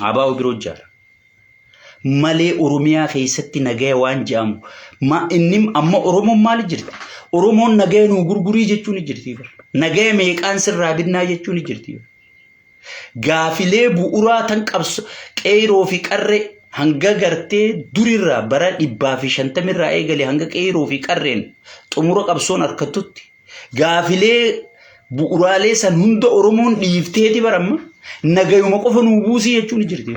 ABO biroo ijaara. Malee Oromiyaa keessatti nagaya waan jedhamu ma inni amma Oromoon maali jirti? Oromoon nagaya nuu gurgurii jechuun ni jirti. Bar. Nagaya meeqaan sirraa binnaa jechuun ni jirti. Bar. Gaafilee bu'uraa tan qabso qeeroo fi qarree hanga gartee durirraa bara 150rraa eegale hanga qeeroo fi qarreen xumura qabsoon harkattutti Gaafilee bu'uraalee san hunda Oromoon dhiifteeti baramma nagayuma qofa nuu buusii jechuun ni jirti.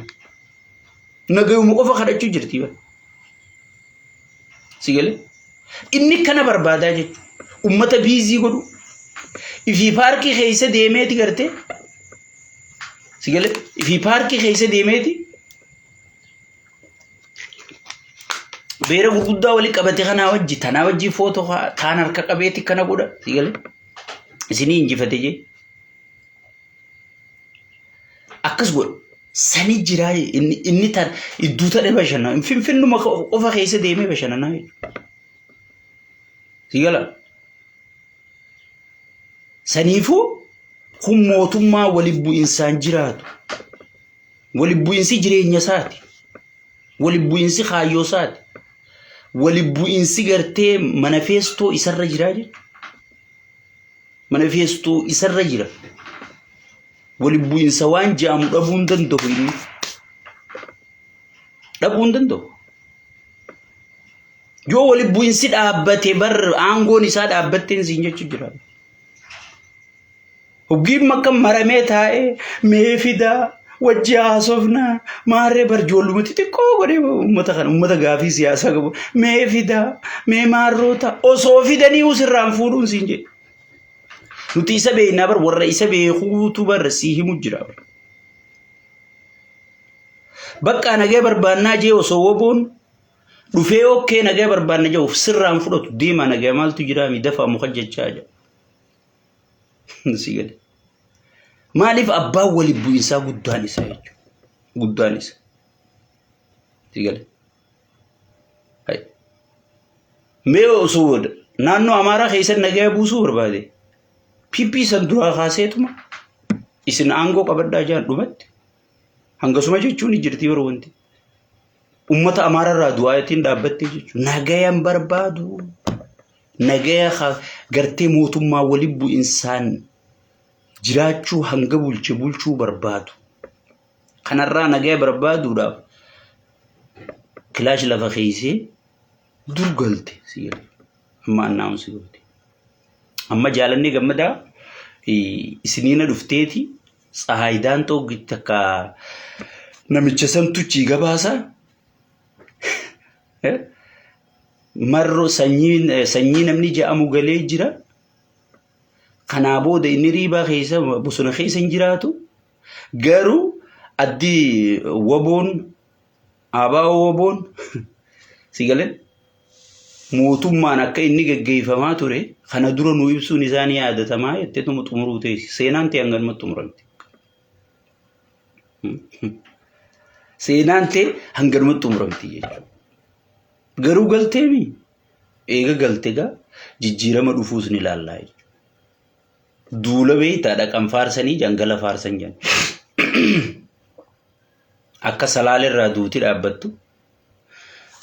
Nagayuma qofa kadhachuu jirti. Bara. Si galee? Inni kana barbaadaa jechuudha. Ummata biizii godhu. Ifii paarkii keessa deemeeti gartee. Si galee? Ifii paarkii keessa deemeeti Beera gurguddaa wali qabate kanaa wajji tanaa wajji footoo kaan harka qabeeti kana godha si galee isinii injifate jee akkas godha sani jiraa inni inni tan idduu tadhe bashannana finfinnuma qofa keessa deemee bashannanaa jechuudha. Si gala saniifuu kun mootummaa wali bu'insaan jiraatu wali bu'insi jireenya isaati. Wali bu'insi kaayyoo isaati. Wali bu'insi gartee manifeestoo isarra jira jechuudha. Manifeestoo isarra jira. Wali bu'insa waan je'amu dhabuu hin danda'u inni. Dhabuu hin danda'u. Yoo wali bu'insi dhaabbate bar aangoon isaa dhaabbatteen siin jechuu jira. Hoggiin akka maramee taa'ee mee fidaa wajji haasofnaa maarree bar ijoolluma xixiqqoo godhee uummata kana uummata gaafii siyaasaa qabu mee fidaa mee maarroota osoo fidanii usirraan fuudhuun siin jedhe. Nuti isa beeknaa bar warra isa beekuutu bar sii himu jira bar. Bakka nagee barbaannaa jee osoo woboon dhufee okkee nagee barbaanna jedhu sirraan fudhatu deemaa nagee maaltu jiraa mi dafaa muka jechaa jedha. Si gale. Maaliif abbaan wali bu'insaa guddaan isa jechuudha. Guddaan isa. Si gale. Hai. Mee osoo naannoo Amaaraa keessa nagaya buusuu barbaade. PP san duraa kaaseetuma isin aangoo qabadhaa jaan dhumatti. Hangasuma jechuun ni jirti yeroo wanti. Uummata Amaaraa irraa du'aatiin dhaabbattee jechuudha. Nagayan barbaadu. Nagaya gartee mootummaa wali bu'insaan jiraachuu hanga bulche bulchuu barbaadu. Kanarraa nagaya barbaaduudhaaf Kilaash lafa keessee dur galte si galee. Amma annaawunsi goote. Amma Jaalannee Gammadaa isiniina dhufteeti Tsahaay Daanxoo takka namicha santu chii gabaasa. Marroo sanyii namni ja'amu galee jira. Kanaa booda inni riibaa keessa bosona keessa hin jiraatu. Garuu addi waboon ABO waboon si galee mootummaan akka inni geggeeffamaa ture kana dura nu ibsuun isaa ni yaadatamaa jetteetuma xumuruu teessi. Seenaan ta'e hanganumatti xumuramti. Seenaan ta'e hanganumatti xumuramti jechuudha. Garuu galteemi eega galte gaa jijjiirama dhufuus ni ilaallaa jechuudha. Duula beektaa dhaqan faarsanii jangala faarsan jedhan. Akka Salaalerraa duuti dhaabbattu,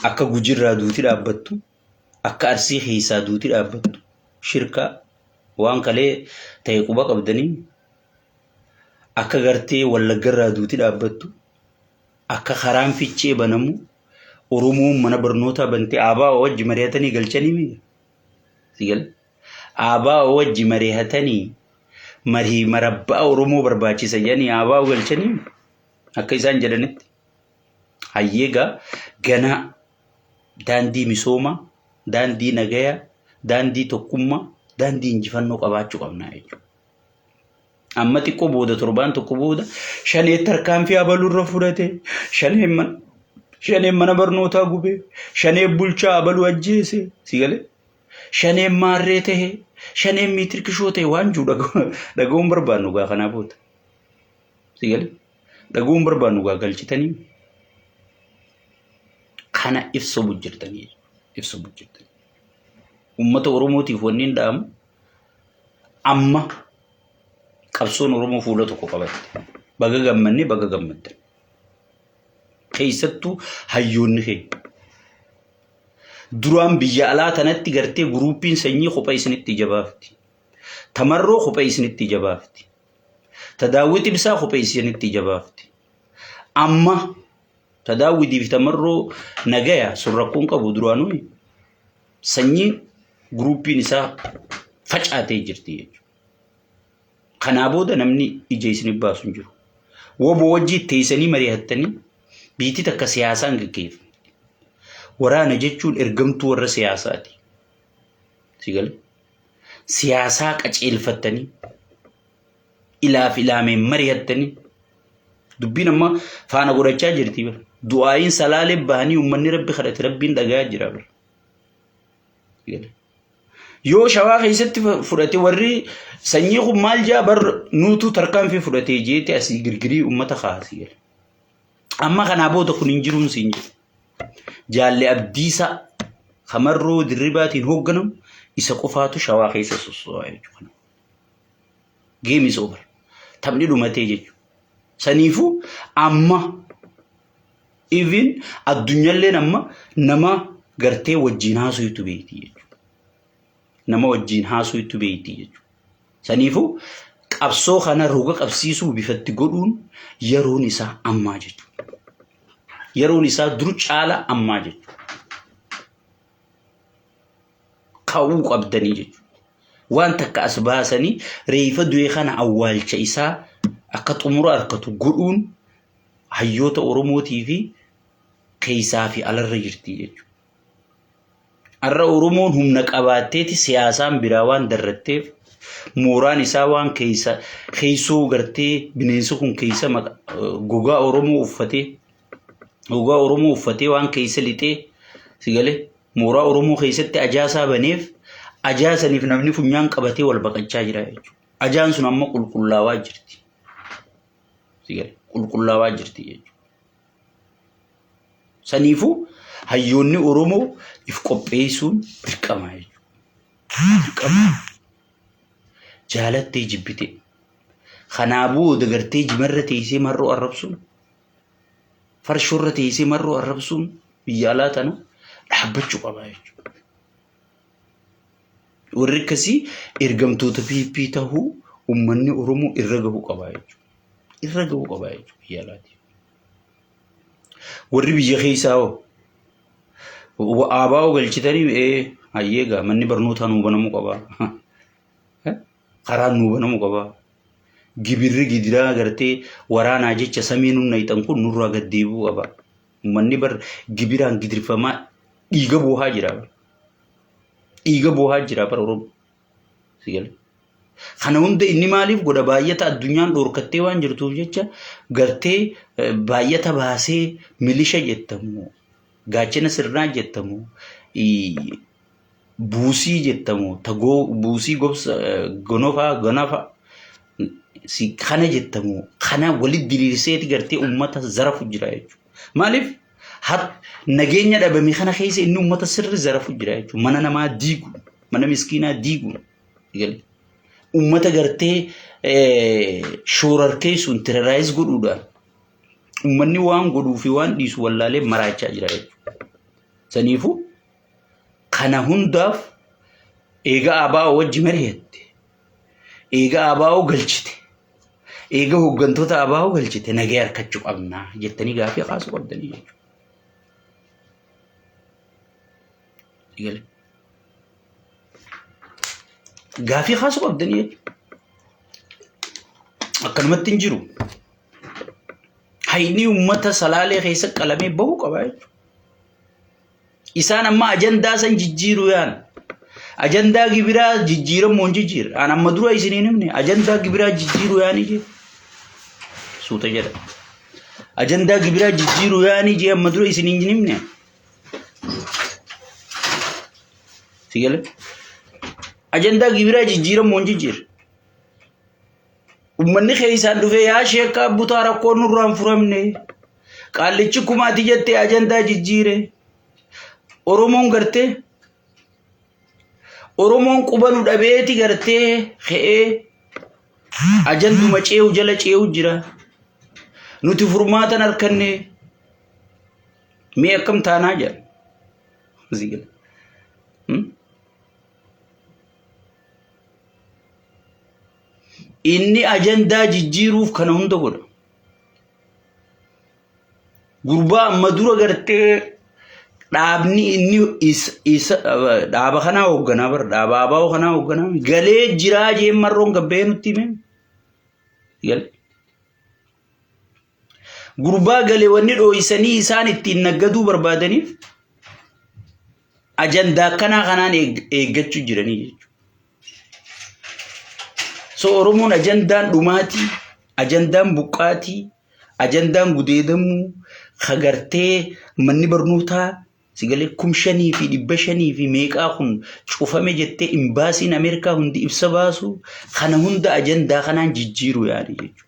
akka Gujirraa duuti dhaabbattu, akka Arsii keessaa duuti dhaabbattu, shirkaa waan kalee ta'e quba qabdanii akka gartee Wallaggarraa duuti dhaabbattu, akka karaan Fichee banamu, Oromoon mana barnootaa bantee ABO wajji mari'atanii galchanii mii? Si gale? ABO wajji mari'atanii marii marabbaa Oromoo barbaachisa jedhanii ABO galchanii akka isaan jedhanitti. Hayyee gaa ganaa daandii misoomaa, daandii nagayaa, daandii tokkummaa, daandii injifannoo qabaachuu qabna jechuudha. Amma xiqqoo booda torbaan tokko booda shanee tarkaanfii abaluu irra fudhate, shaneen mana barnootaa gube, shanee bulchaa abaluu ajjeese, si galee? Shaneen maarree tahe, shaneen miitirkishoo ta'e waan jiru dhaga'uun barbaannu gaa kanaa booda. Si galee? Dhaga'uun barbaannu gaa galchitanii kana ibsa bujjirtanii ibsa bujjirtanii. Uummata Oromootiif wanni hin dhaamu amma qabsoon Oromoo fuula tokko qabatte. Baga gammanne baga gammaddan. Keessattuu hayyoonni keenya. Duraan biyya alaa tanatti gartee guruupiin sanyii kophee isinitti jabaafti. Tamarroo kophee isinitti jabaafti. Ta Daawwit Ibsaa kophee isinitti jabaafti. Amma ta Daawwitii fi tamarroo nagaya sun rakkoon qabu duraanuu sanyii guruupiin isaa facaatee jirti jechuudha. Kanaa booda namni ija isin baasu hin jiru. Woboo wajjii teessanii mari'attanii biitii takka siyaasaan gaggeeffamti. Waraana jechuun ergamtuu warra siyaasaati. Si gale? Siyaasaa qaceelfattanii ilaaf ilaameen mari'attanii dubbiin amma faana godhachaa jirti bara. Du'aa'iin salaalee bahanii uummanni rabbi kadhate rabbiin dhagayaa jira bara. Yoo shawaa keessatti fudhate warri sanyii kun maal jaa bar nuutu tarkaanfii fudhatee jeete asii girgirii uummata kaasii gale. Amma kanaa booda kun hin jiruun siin jedhu. Jaalle Abdiisaa kamarroo dirribaatiin hoogganamu isa qofaatu shawaa keessa sosso'aa jechuudha. Game is over. Taphni dhumatee jechuudha. Saniifuu amma even addunyalleen amma nama gartee wajjin haasuytu beekti jechuudha. Nama wajjin haasuytu beekti jechuudha. Saniifuu qabsoo kana roga qabsiisuu bifatti godhuun yeroon isaa ammaa jechuudha. Yeroon isaa dur caala ammaa jechuudha. Ka'uu qabdanii jechuudha. Waan takka as baasanii reefa du'e kana awwaalcha isaa akka xumura harkatu godhuun hayyoota Oromootii fi keessaa fi alarra jirti jechuudha. Har'a Oromoon humna qabaatteeti siyaasaan biraa waan darratteef mooraan isaa waan keessa keessoo gartee bineensi kun keessa gogaa Oromoo uffatee gogaa Oromoo uffatee waan keessa lixee si galee mooraa Oromoo keessatti ajaasaa baneef ajaasaniif namni funyaan qabatee wal baqachaa jira jechuudha. Ajaan sun amma qulqullaawaa jirti. Si galee qulqullaawaa jirti jechuudha. Saniifuu hayyoonni Oromoo if qopheessuun dirqama jechuudha. Dirqama. Jaalattee jibbitee. Kanaa booda gartee jimarra teessee marroo arrabsuun farshoorra teessee marroo arrabsuun biyya alaa tana dhaabbachuu qaba jechuudha. Warri akkasii ergamtoota PP tahuu uummanni Oromoo irra gahuu qaba jechuudha. Irra gahuu qaba jechuudha biyya alaati. Warri biyya keessaa hoo Abaa'oo galchitanii ee hayyee gaa manni barnootaa nuu banamuu qaba. Karaan nuu banamuu qaba. Gibirri gidiraa gartee waraanaa jecha samii nun nayxan kun nurraa gad deebi'uu qaba. Uummanni bar gibiraan gidirfamaa dhiiga boohaa jira. Dhiiga boohaa jira bara Oromoo. Si galee? Kana hunda inni maaliif godha baay'ata addunyaan dhoorkattee waan jirtuuf jecha gartee baay'ata baasee milisha jettamu gaachana sirnaa jettamu buusii jettamu tagoo buusii gobsa gonofaa gonafa si kana jettamu kana walitti diriirseeti gartee uummata zarafu jira jechuudha. Maaliif har nageenya dhabame kana keessa inni uummata sirri zarafu jira jechuudha. Mana namaa diigu mana miskiinaa diigu uummata gartee shoorarkeessuun terrorize godhuudhaan uummanni waan godhuu fi waan dhiisu wallaalee maraachaa jira jechuudha. Saniifuu kana hundaaf eega ABO wajji mari'atte, eega ABO galchite, eega hooggantoota ABO galchite nagaa harkachuu qabna jettanii gaafii kaasuu qabdanii jechuudha. Gaafii kaasuu qabdanii jechuudha. Akkanumatti hin jiru. Hayni uummata salaalee keessa qalamee bahuu qaba jechuudha. Isaan amma ajandaa san jijjiiruu yaan. Ajandaa gibiraa jijjiiramuu hin jijjiirre. An amma dura isiniin himne ajandaa gibiraa jijjiiruu yaanii jee. Suuta jedha. Ajandaa gibiraa jijjiiruu yaanii jee amma dura isiniin hin himne. Si galee? Ajandaa gibiraa jijjiiramuu hin jijjiirre. Uummanni keessaan dhufee yaa sheekkaa butaa rakkoon nurraa hin furamne. Qaallichi kumaati jettee ajandaa jijjiire. Oromoon gartee Oromoon quba nu dhabeeti gartee ka'ee ajanduma ceehu jala ceehu jira. Nuti furmaatan harkanne mee akkam taanaa jedha. Zigila. Inni ajandaa jijjiiruuf kana hunda godha. Gurbaa amma dura gartee dhaabni inni isa dhaaba kanaa hoogganaa bara dhaaba ABO kanaa hoogganaa galee jiraa jeen marroon gabbee nutti hime. Gale. Gurbaa galee wanni dhooysanii isaan ittiin naggaduu barbaadaniif ajandaa akkanaa kanaan eeggachuu jiranii jechuudha. So Oromoon ajandaan dhumaatii, ajandaan buqqaatii, ajandaan gudeedamuu, kagartee manni barnootaa sigalee 5500 fi meeqaa kun cufame jettee imbaasiin Ameerikaa hundi ibsa baasu kana hunda ajandaa kanaan jijjiiruu yaali jechuudha.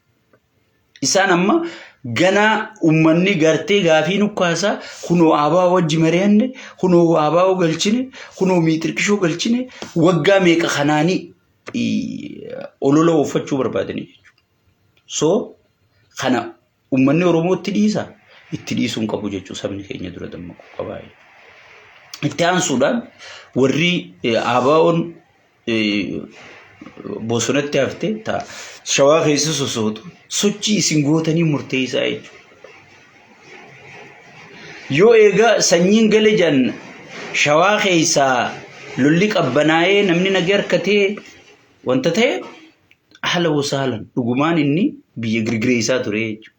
Isaan amma ganaa uummanni gartee gaafii nukkaasa kunoo ABO wajji mari'anne kunoo ABO galchine kunoo miixirqishoo galchine waggaa meeqa kanaanii olola ooffachuu barbaadanii jechuudha. So kana uummanni Oromoo itti dhiisa itti dhiisuu hin qabu jechuudha sabni keenya dura dammaquu qaba. Itti aansuudhaan warri ABO'n bosonatti hafte ta shawaa keessa sosootu sochii isin gootanii murteessaa jechuudha. Yoo egaa sanyiin gale jan shawaa keessaa lolli qabbanaa'ee namni nagaa harkatee wanta ta'e haala wasaalan dhugumaan inni biyya girgireessaa ture jechuudha.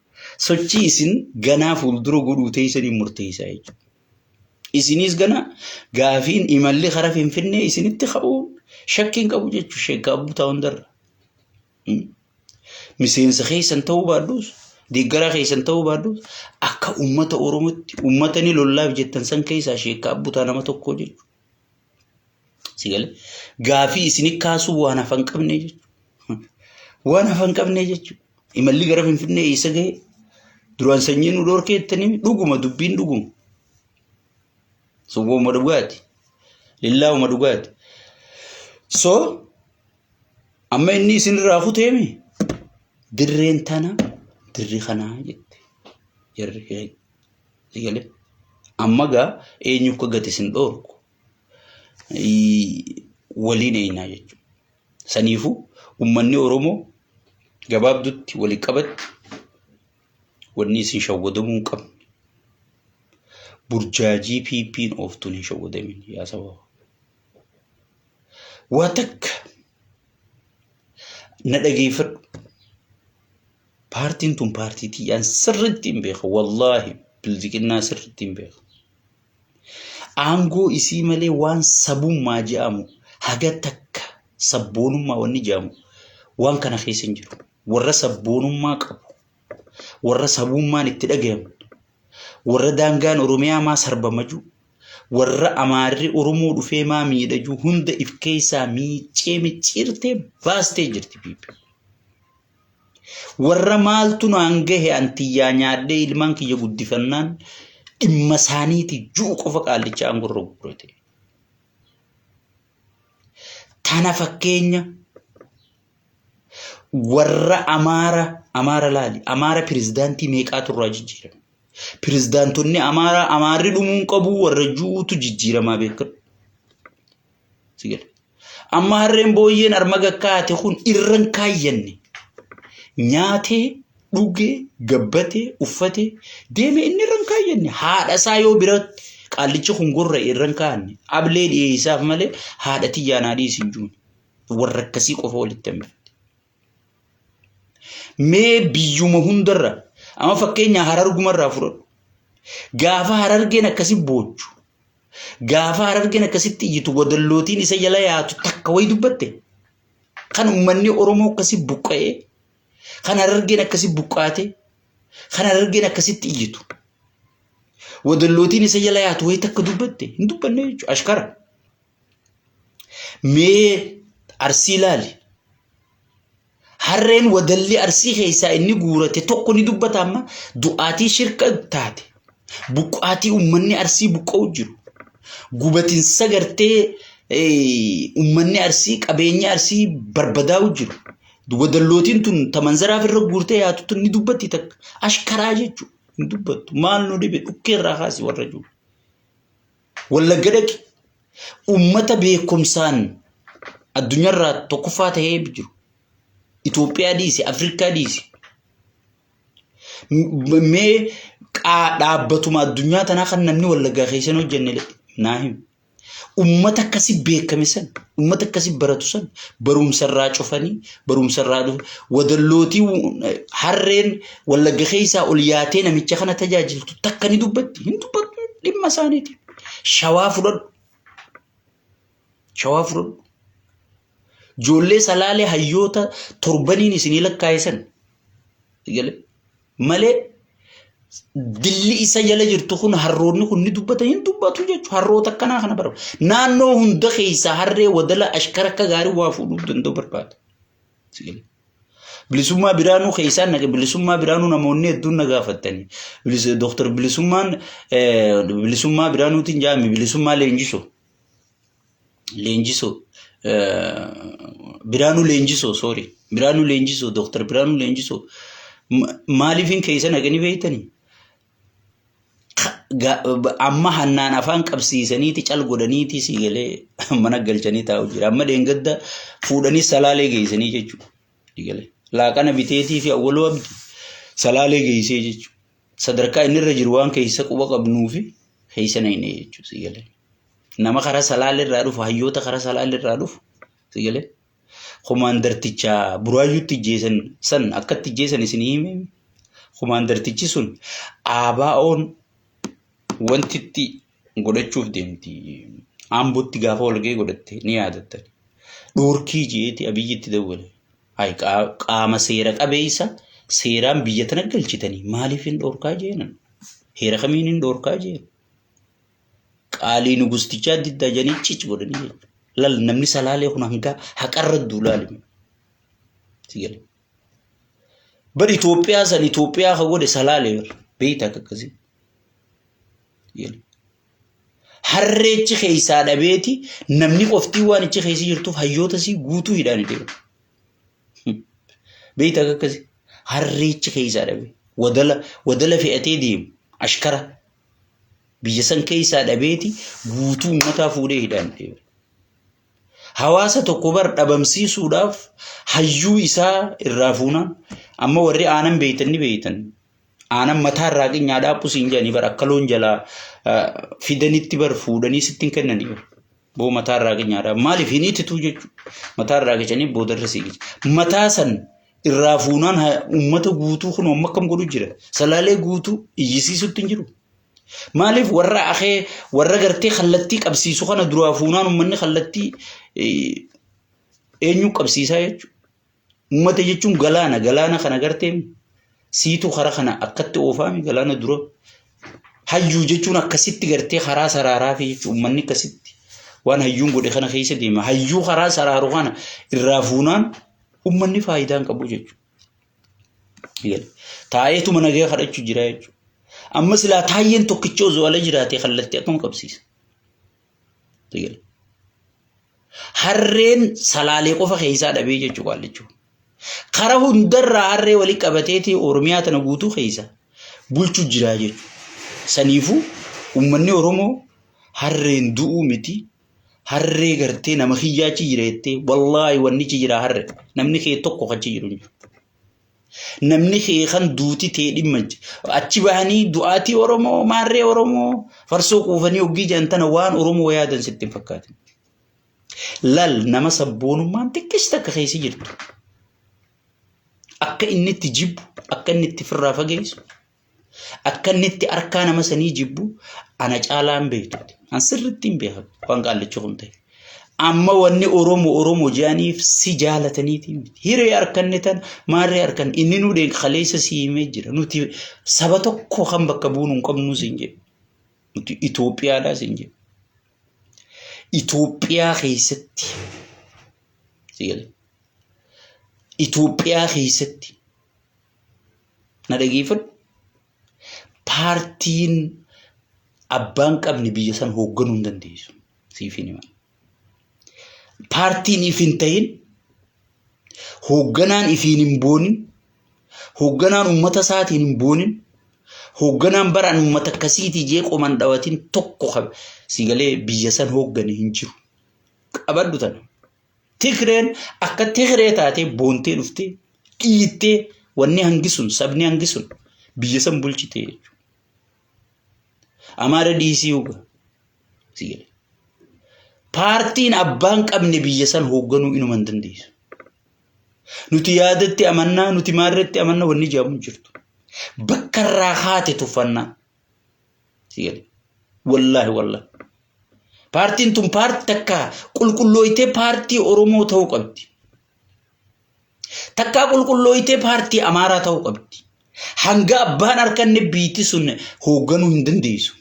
Sochii isin ganaa fuuldura godhuu teessanii murteessaa jechuudha. Isinis gana gaafiin imalli kara Finfinnee isinitti ka'uu shakkii hin qabu jechuudha. Sheekkaa Abbutaa hundarra. Miseensa keessan ta'uu baadhus deeggaraa keessan ta'uu baadhus akka uummata Oromootti uummata ni lollaaf jettan san keessaa Sheekkaa Abbutaa nama tokko jechuudha. Si galee gaafii isini kaasuu waan hafan qabne jechuudha. Waan hafan qabne jechuudha. Imalli gara Finfinnee eessa gahe? Duraan sanyii nu dhorkee jettanii dhuguma dubbiin dhuguma. Sobooma dhugaati. Lillaa'uma dhugaati. So amma inni isinirraa kuteemi dirreen tana dirri kanaa jette jarri keenya. Si galee amma gaa eenyu akka gati isin dhoorku waliin eenyaa jechuudha. Saniifuu uummanni Oromoo gabaabdutti wali qabatti wanni isin shawwadamuu hin qabne. Burjaajii PP'n ooftuun hin shawwadamin yaa saba. Waa takka na dhageeffadhu. Paartiin tun paartii tiyyaan sirriitti hin beeka. Wallaahi bilziqinnaa sirriitti hin beeka. Aangoo isii malee waan sabummaa je'amu haga takka sabboonummaa wanni je'amu waan kana keessa hin jiru. Warra sabboonummaa qabu, warra sabummaan itti dhagayamu, warra daangaan Oromiyaa maa sarbama jiru, warra Amaarri Oromoo dhufee maa miidha jiru hunda if keessaa miicee micciirtee baastee jirti PP. Warra maaltu naan gahe an tiyyaa nyaadhee ilmaan kiyya guddifannaan dhimma isaaniiti ju'u qofa qaallicha aangorra guurate. Tana fakkeenya warra Amaara Amaara laali Amaara pirezidaantii meeqaatu irraa jijjiirame. Pirezidaantonni Amaaraa Amaarri dhumuu hin qabu warra ju'uutu jijjiiramaa beekadhu. Si gala. Amma harreen booyyeen arma gakkaate kun irran kaayyanne. Nyaatee, dhugee, gabbatee, uffatee deeme inni irran kaayyanne. Haadha isaa yoo bira qaallichi kun gorra'e irran kaa'anne. Ablee dhiyeessaaf malee haadha tiyyaa naa dhiisi hin juune. Warra akkasii qofa walitti hambifte. Mee biyyuma hundarra amma fakkeenya harargumarraa fudhadhu. Gaafa harargeen akkasi boochu Gaafa Harargeen akkasitti iyyitu wadallootiin isa jala yaatu takka wayi dubbatte. Kan uummanni Oromoo akkasi buqqa'ee, kan Harargeen akkasi buqqaate, kan Harargeen akkasitti iyyitu. Wadallootiin isa jala yaatu wayi takka dubbatte hin dubbanne jechuudha. Ashkara. Mee Arsii ilaali. Harreen wadalli Arsii keessaa inni guurate tokko ni dubbata amma du'aatii shirka taate. Buqqaatii uummanni Arsii buqqa'u jiru. Gubatinsa gartee uummanni Arsii qabeenya Arsii barbadaa'u jiru. Wadallootiin tun tamanzaraaf irra guurtee yaatu tun ni dubbatti takka. Ashkaraa jechuudha. Hin dubbattu. Maal nu dhibe dhukkee irraa kaasi warra jiru. Wallagga dhaqi. Uummata beekumsaan addunyaarraa tokkoffaa ta'ee jiru. Itoophiyaa dhiisi, Afrikaa dhiisi. Mee dhaabbatuma addunyaa tanaa kan namni Wallaggaa keessa hin hojjenne naa himi. Uummata akkasi beekame san, uummata akkasi baratu san barumsarraa cufanii, barumsarraa dhufu. Wadallootii harreen Wallagga keessaa ol yaatee namicha kana tajaajiltu takka ni dubbatti. Hin dubbattu dhimma isaaniiti. Shawaa fudhadhu. Shawaa fudhadhu. Ijoollee salaalee hayyoota torbaniin isinii lakkaa'e san. Malee dilli isa jala jirtu kun harroonni kun ni dubbata hin dubbatu jechuudha. Harroota akkanaa kana barbaada. Naannoo hunda keessaa harree wadala ashkara akka gaarii waa fuudhuu danda'u barbaada. Bilisummaa Biraanuu keessaan naqe bilisummaa Biraanuu namoonni hedduun na gaafattanii. Dooktar Bilisummaan bilisummaa Biraanuutiin jaami bilisummaa leenjisoo. Leenjisoo Biraanuu Leenjisoo sorry Biraanuu Leenjisoo Dooktar Biraanuu Leenjisoo maaliifin keessa naqanii beektanii? Amma hannaan afaan qabsiisaniiti cal godhaniiti sii galee mana galchanii taa'u jira. Amma dheengadda fuudhanii salaalee geessanii jechuudha. Galee laaqana biteetii fi awwaloo abdi salaalee geessee jechuudha. Sadarkaa inni irra jiru waan keessa quba qabnuufi keessa naqnee jechuudha sii galee. Nama karaa salaalee irraa dhufu hayyoota karaa salaalee irraa dhufu sii galee. Komaandarticha buraayyuutti ijjeesan san akkatti ijjeesan isinii hime. Komaandartichi sun ABO'n wanti itti godhachuuf deemti. Ambootti gaafa walgahii godhatte ni yaadattan. Dhoorkii jeeti Abiyyitti dawwale. Hayi qaama seera qabeessa seeraan biyya tana galchitanii maaliif hin dhoorkaa jeenan? Heera kamiin hin dhoorkaa jeen? Qaalii nugustichaa diddaa jedhanii cic godhanii jechuudha. Lal namni salaalee kun hanga haqarra duulaali. Si gale. Bar Itoophiyaa san Itoophiyaa ka godhe salaalee bar beeyta akka akkasii. Si gale. Harreechi keessaa dhabeeti namni qoftii waan ichi keessa jirtuuf hayyoota sii guutuu hidhaan deema. Beeyta akka akkasii. Harreechi keessaa dhabe wadala wadala fe'atee deemu ashkara Biyya san keessaa dhabeeti guutuu uummataa fuudhee hidhaan deema. Hawaasa tokko bar dhabamsiisuudhaaf hayyuu isaa irraa fuunaan amma warri aanan beeytan ni beeytan. Aanan mataa irraa qinyaa dhaaphu siin jedhanii bar akka loon jalaa fidanitti bar fuudhanii sitti hin kennanii bar. Boo mataa irraa qinyaa dhaaphu. Maaliif hin itituu jechuudha. Mataa irraa qicanii boodarra sii qica. Mataa san irraa fuunaan uummata guutuu kun amma akkam godhu jira. Salaalee guutuu iyyisiisutti hin jiru. Maaliif warra akee warra gartee kallattii qabsiisu kana duraa fuunaan uummanni kallattii eenyu qabsiisaa jechuudha. Uummata jechuun galaana, galaana kana gartee siitu kara kana akkatti oofaami galaana dura. Hayyuu jechuun akkasitti gartee karaa saraaraa fi jechuun uummanni akkasitti waan hayyuun godhe kana keessa deema. Hayyuu karaa saraaru kana irraa fuunaan uummanni faayidaa hin qabu jechuudha. Taa'eetuma nagaya kadhachuu jira jechuudha. Amma silaa taayyeen tokkichi osoo ala jiraatee kallattii akkam qabsiisa? Harreen salaalee qofa keessaa dhabee jechuu qaallichu. Kara hundarraa harree wali qabateeti Oromiyaa tana guutuu keessa bulchu jiraa jechuudha. Saniifuu uummanni Oromoo harreen du'uu miti harree gartee nama kiyyaa achi jira jettee wallaahi wanni achi jira harre namni kee tokko achi jiru hin jiru. Namni kee kan duuti tee dhimma achi bahanii du'aatii Oromoo maarree Oromoo farsoo quufanii hoggii jedhan tana waan Oromoo yaadan sitti hin fakkaatin. Lal nama sabboonummaan xiqqis takka keessa jirtu. Akka inni itti jibbu, akka inni itti firraa fageessu, akka inni itti harkaa nama sanii jibbu ana caalaa hin beektu. An sirriitti hin beekan waan qaallichi kun ta'e. Amma wanni Oromoo Oromoo jedhaniif si jaalataniiti miti. Hiree harkanne tan maarree harkan inni nu dheen kaleessa si himee jira. Nuti saba tokko kan bakka buunu hin qabnu siin jedhu. Nuti Itoophiyaadhaa siin jedhu. Itoophiyaa keessatti si galee. Itoophiyaa keessatti na dhageeffadhu. Paartiin abbaan qabne biyya san hoogganuu hin dandeessu. Siif hin himan. Paartiin if hin ta'in hoogganaan ifiin hin boonin hoogganaan uummata isaatiin hin boonin hoogganaan baraan uummata akkasiitii jee qoman dhawatin tokko si galee biyya san hooggane hin jiru. Qabadhu tana. Tigreen akka Tigree taatee boontee dhuftee dhiittee wanni hangi sun sabni hangi sun biyya san bulchitee jechuudha. Amaara dhiisii huga. Si jedhe. Paartiin abbaan qabne biyya san hoogganuu inuma hin dandeessu. Nuti yaadatti amannaa, nuti maarreetti amannaa wanni jedhamu hin jirtu. Bakka irraa kaate tuffannaa. Si jedhe. Wallaahi wallaahi. Paartiin tun paartii takka qulqullooytee paartii Oromoo ta'uu qabdi. Takkaa qulqullooytee paartii Amaaraa ta'uu qabdi. Hanga abbaan harkanne biitti sun hoogganuu hin dandeessu.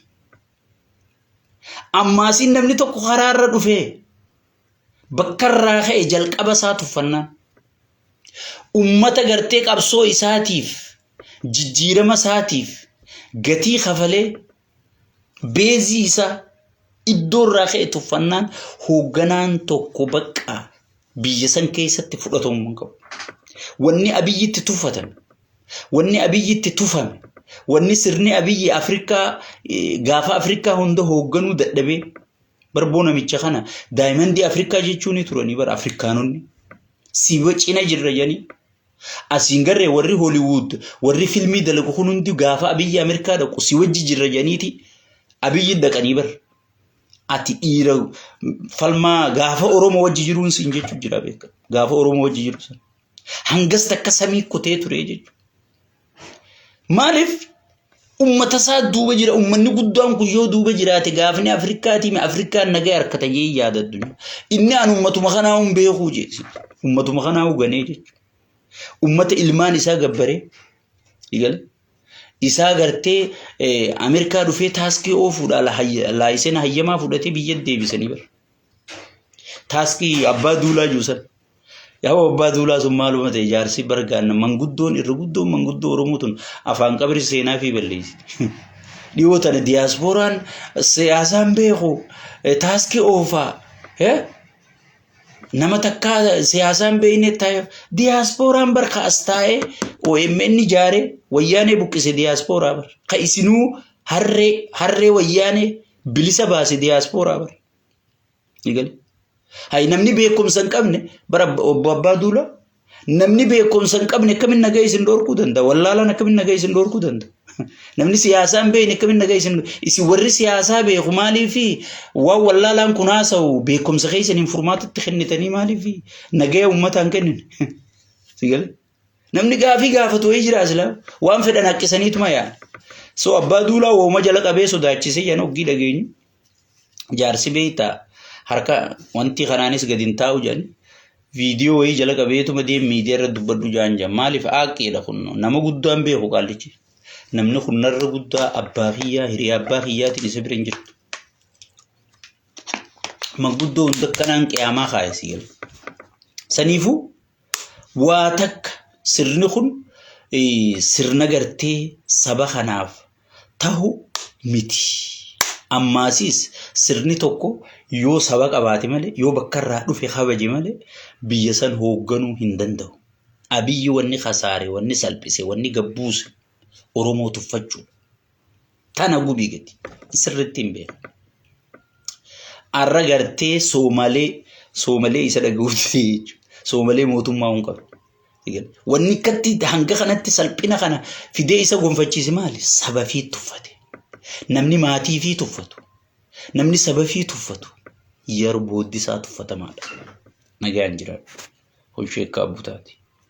Ammaasiin namni tokko karaarra dhufee bakka irraa ka'e jalqaba isaa tuffannaan. Ummata gartee qabsoo isaatiif jijjiirama isaatiif gatii kafalee beezii isaa iddoo irraa ka'e tuffannaan hoogganaan tokko bakka biyya san keessatti fudhatamuu hin qabu. Wanni Abiyyitti tuffatame, wanni Abiyyitti tufame, wanni sirni Abiyyi Afrikaa gaafa Afrikaa hunda hoogganuu dadhabee barboo namicha kana daayimandii Afrikaa jechuun ni turanii bara Afrikaanonni si cina jirra jedhanii Asiin garree warri Hollywood warri filmii dalagu kun hundi gaafa Abiyyi Ameerikaa dhaqu si wajji jirra jedhaniiti Abiyyi dhaqanii bar. Ati dhiira falmaa gaafa Oromoo wajji jiruun siin jechuu jira beeka. Gaafa Oromoo wajji jiru sana. Hangas takka samii kutee ture jechuudha. Maaliif ummata isaa duuba jira ummanni guddaan kun yoo duuba jiraate gaafni Afrikaatii mi Afrikaan nagaa harkata jee yaada addunyaa. Inni an ummatuma kanaa hin beekuu jee ummatuma kanaa huganee jechuudha. Ummata ilmaan isaa gabbaree igale isaa gartee Ameerikaa dhufee taaskii oofuudha laayisena hayyamaa fudhatee biyya deebisanii bara. Taaskii abbaa duulaa jiru sana. Yaa abbaa duulaa sun maaluma ta'e jaarsi bargaanna manguddoon irra guddoon manguddoo Oromoo tun afaan qabri seenaa fi balleessiti. Dhiyoo tana diyaaspooraan siyaasaan beeku taaskii oofaa. Nama takkaa siyaasaan beekne taa'e diyaaspooraan bar ka as taa'ee OMN ijaaree wayyaanee buqqise diyaaspooraa bar. Ka isinuu harree harree wayyaanee bilisa baase diyaaspooraa bar. Ni gale. Hay namni beekumsa hin qabne bara obbo Abbaa Duulaa namni beekumsa hin qabne akkamiin nagaa isin dhorkuu danda'a? Wallaalaan akkamiin nagaa isin dhorkuu danda'a? Namni siyaasaa hin beekne akkamiin nagaa isin isin warri siyaasaa beeku maaliif waan wallaalaan kun haasa'u beekumsa keessaniin furmaatatti kennitanii maaliif nagaya uummataa hin kennine? Si galee? Namni gaafii gaafatu wayii jira silaa waan fedhan haqqisaniituma yaa'an. So abbaa duulaa wooma jala qabee sodaachisee jedhan hoggii dhageenyu. Jaarsi beektaa harka wanti kanaanis gadi hin taa'u jedhan viidiyoo wayii jala qabeetuma deem miidiyaa irra dubbadhu jaan jedhan maaliif aaqqiidha kun nama guddaan beeku qaallichi. Namni kun narra guddaa abbaa kiyyaa hiriyaa abbaa kiyyaatiin isa bira hin jirtu. Manguddoo hunda akkanaan qiyaamaa kaa'e si gala. Saniifuu Waa takka sirni kun sirna gartee saba kanaaf tahu miti. Ammaasiis sirni tokko yoo saba qabaate malee yoo bakka irraa dhufe kabaje malee biyya san hoogganuu hin danda'u. Abiyyi wanni kasaare, wanni salphise, wanni gabbuuse Oromoo tuffachuudha. Tana gubii gadi. Sirriitti hin beeku. Arra gartee Soomalee Soomalee isa dhaga'uutti jechuudha. Soomalee mootummaa hin qabu. Wanni akkatti hanga kanatti salphina kana fidee isa gonfachiise maali? Saba fi tuffate. Namni maatii fi tuffatu. Namni saba fi tuffatu. Yeroo booddi isaa tuffatamaadha. Nagaan jiraadhu. Kun sheekkaa butaati.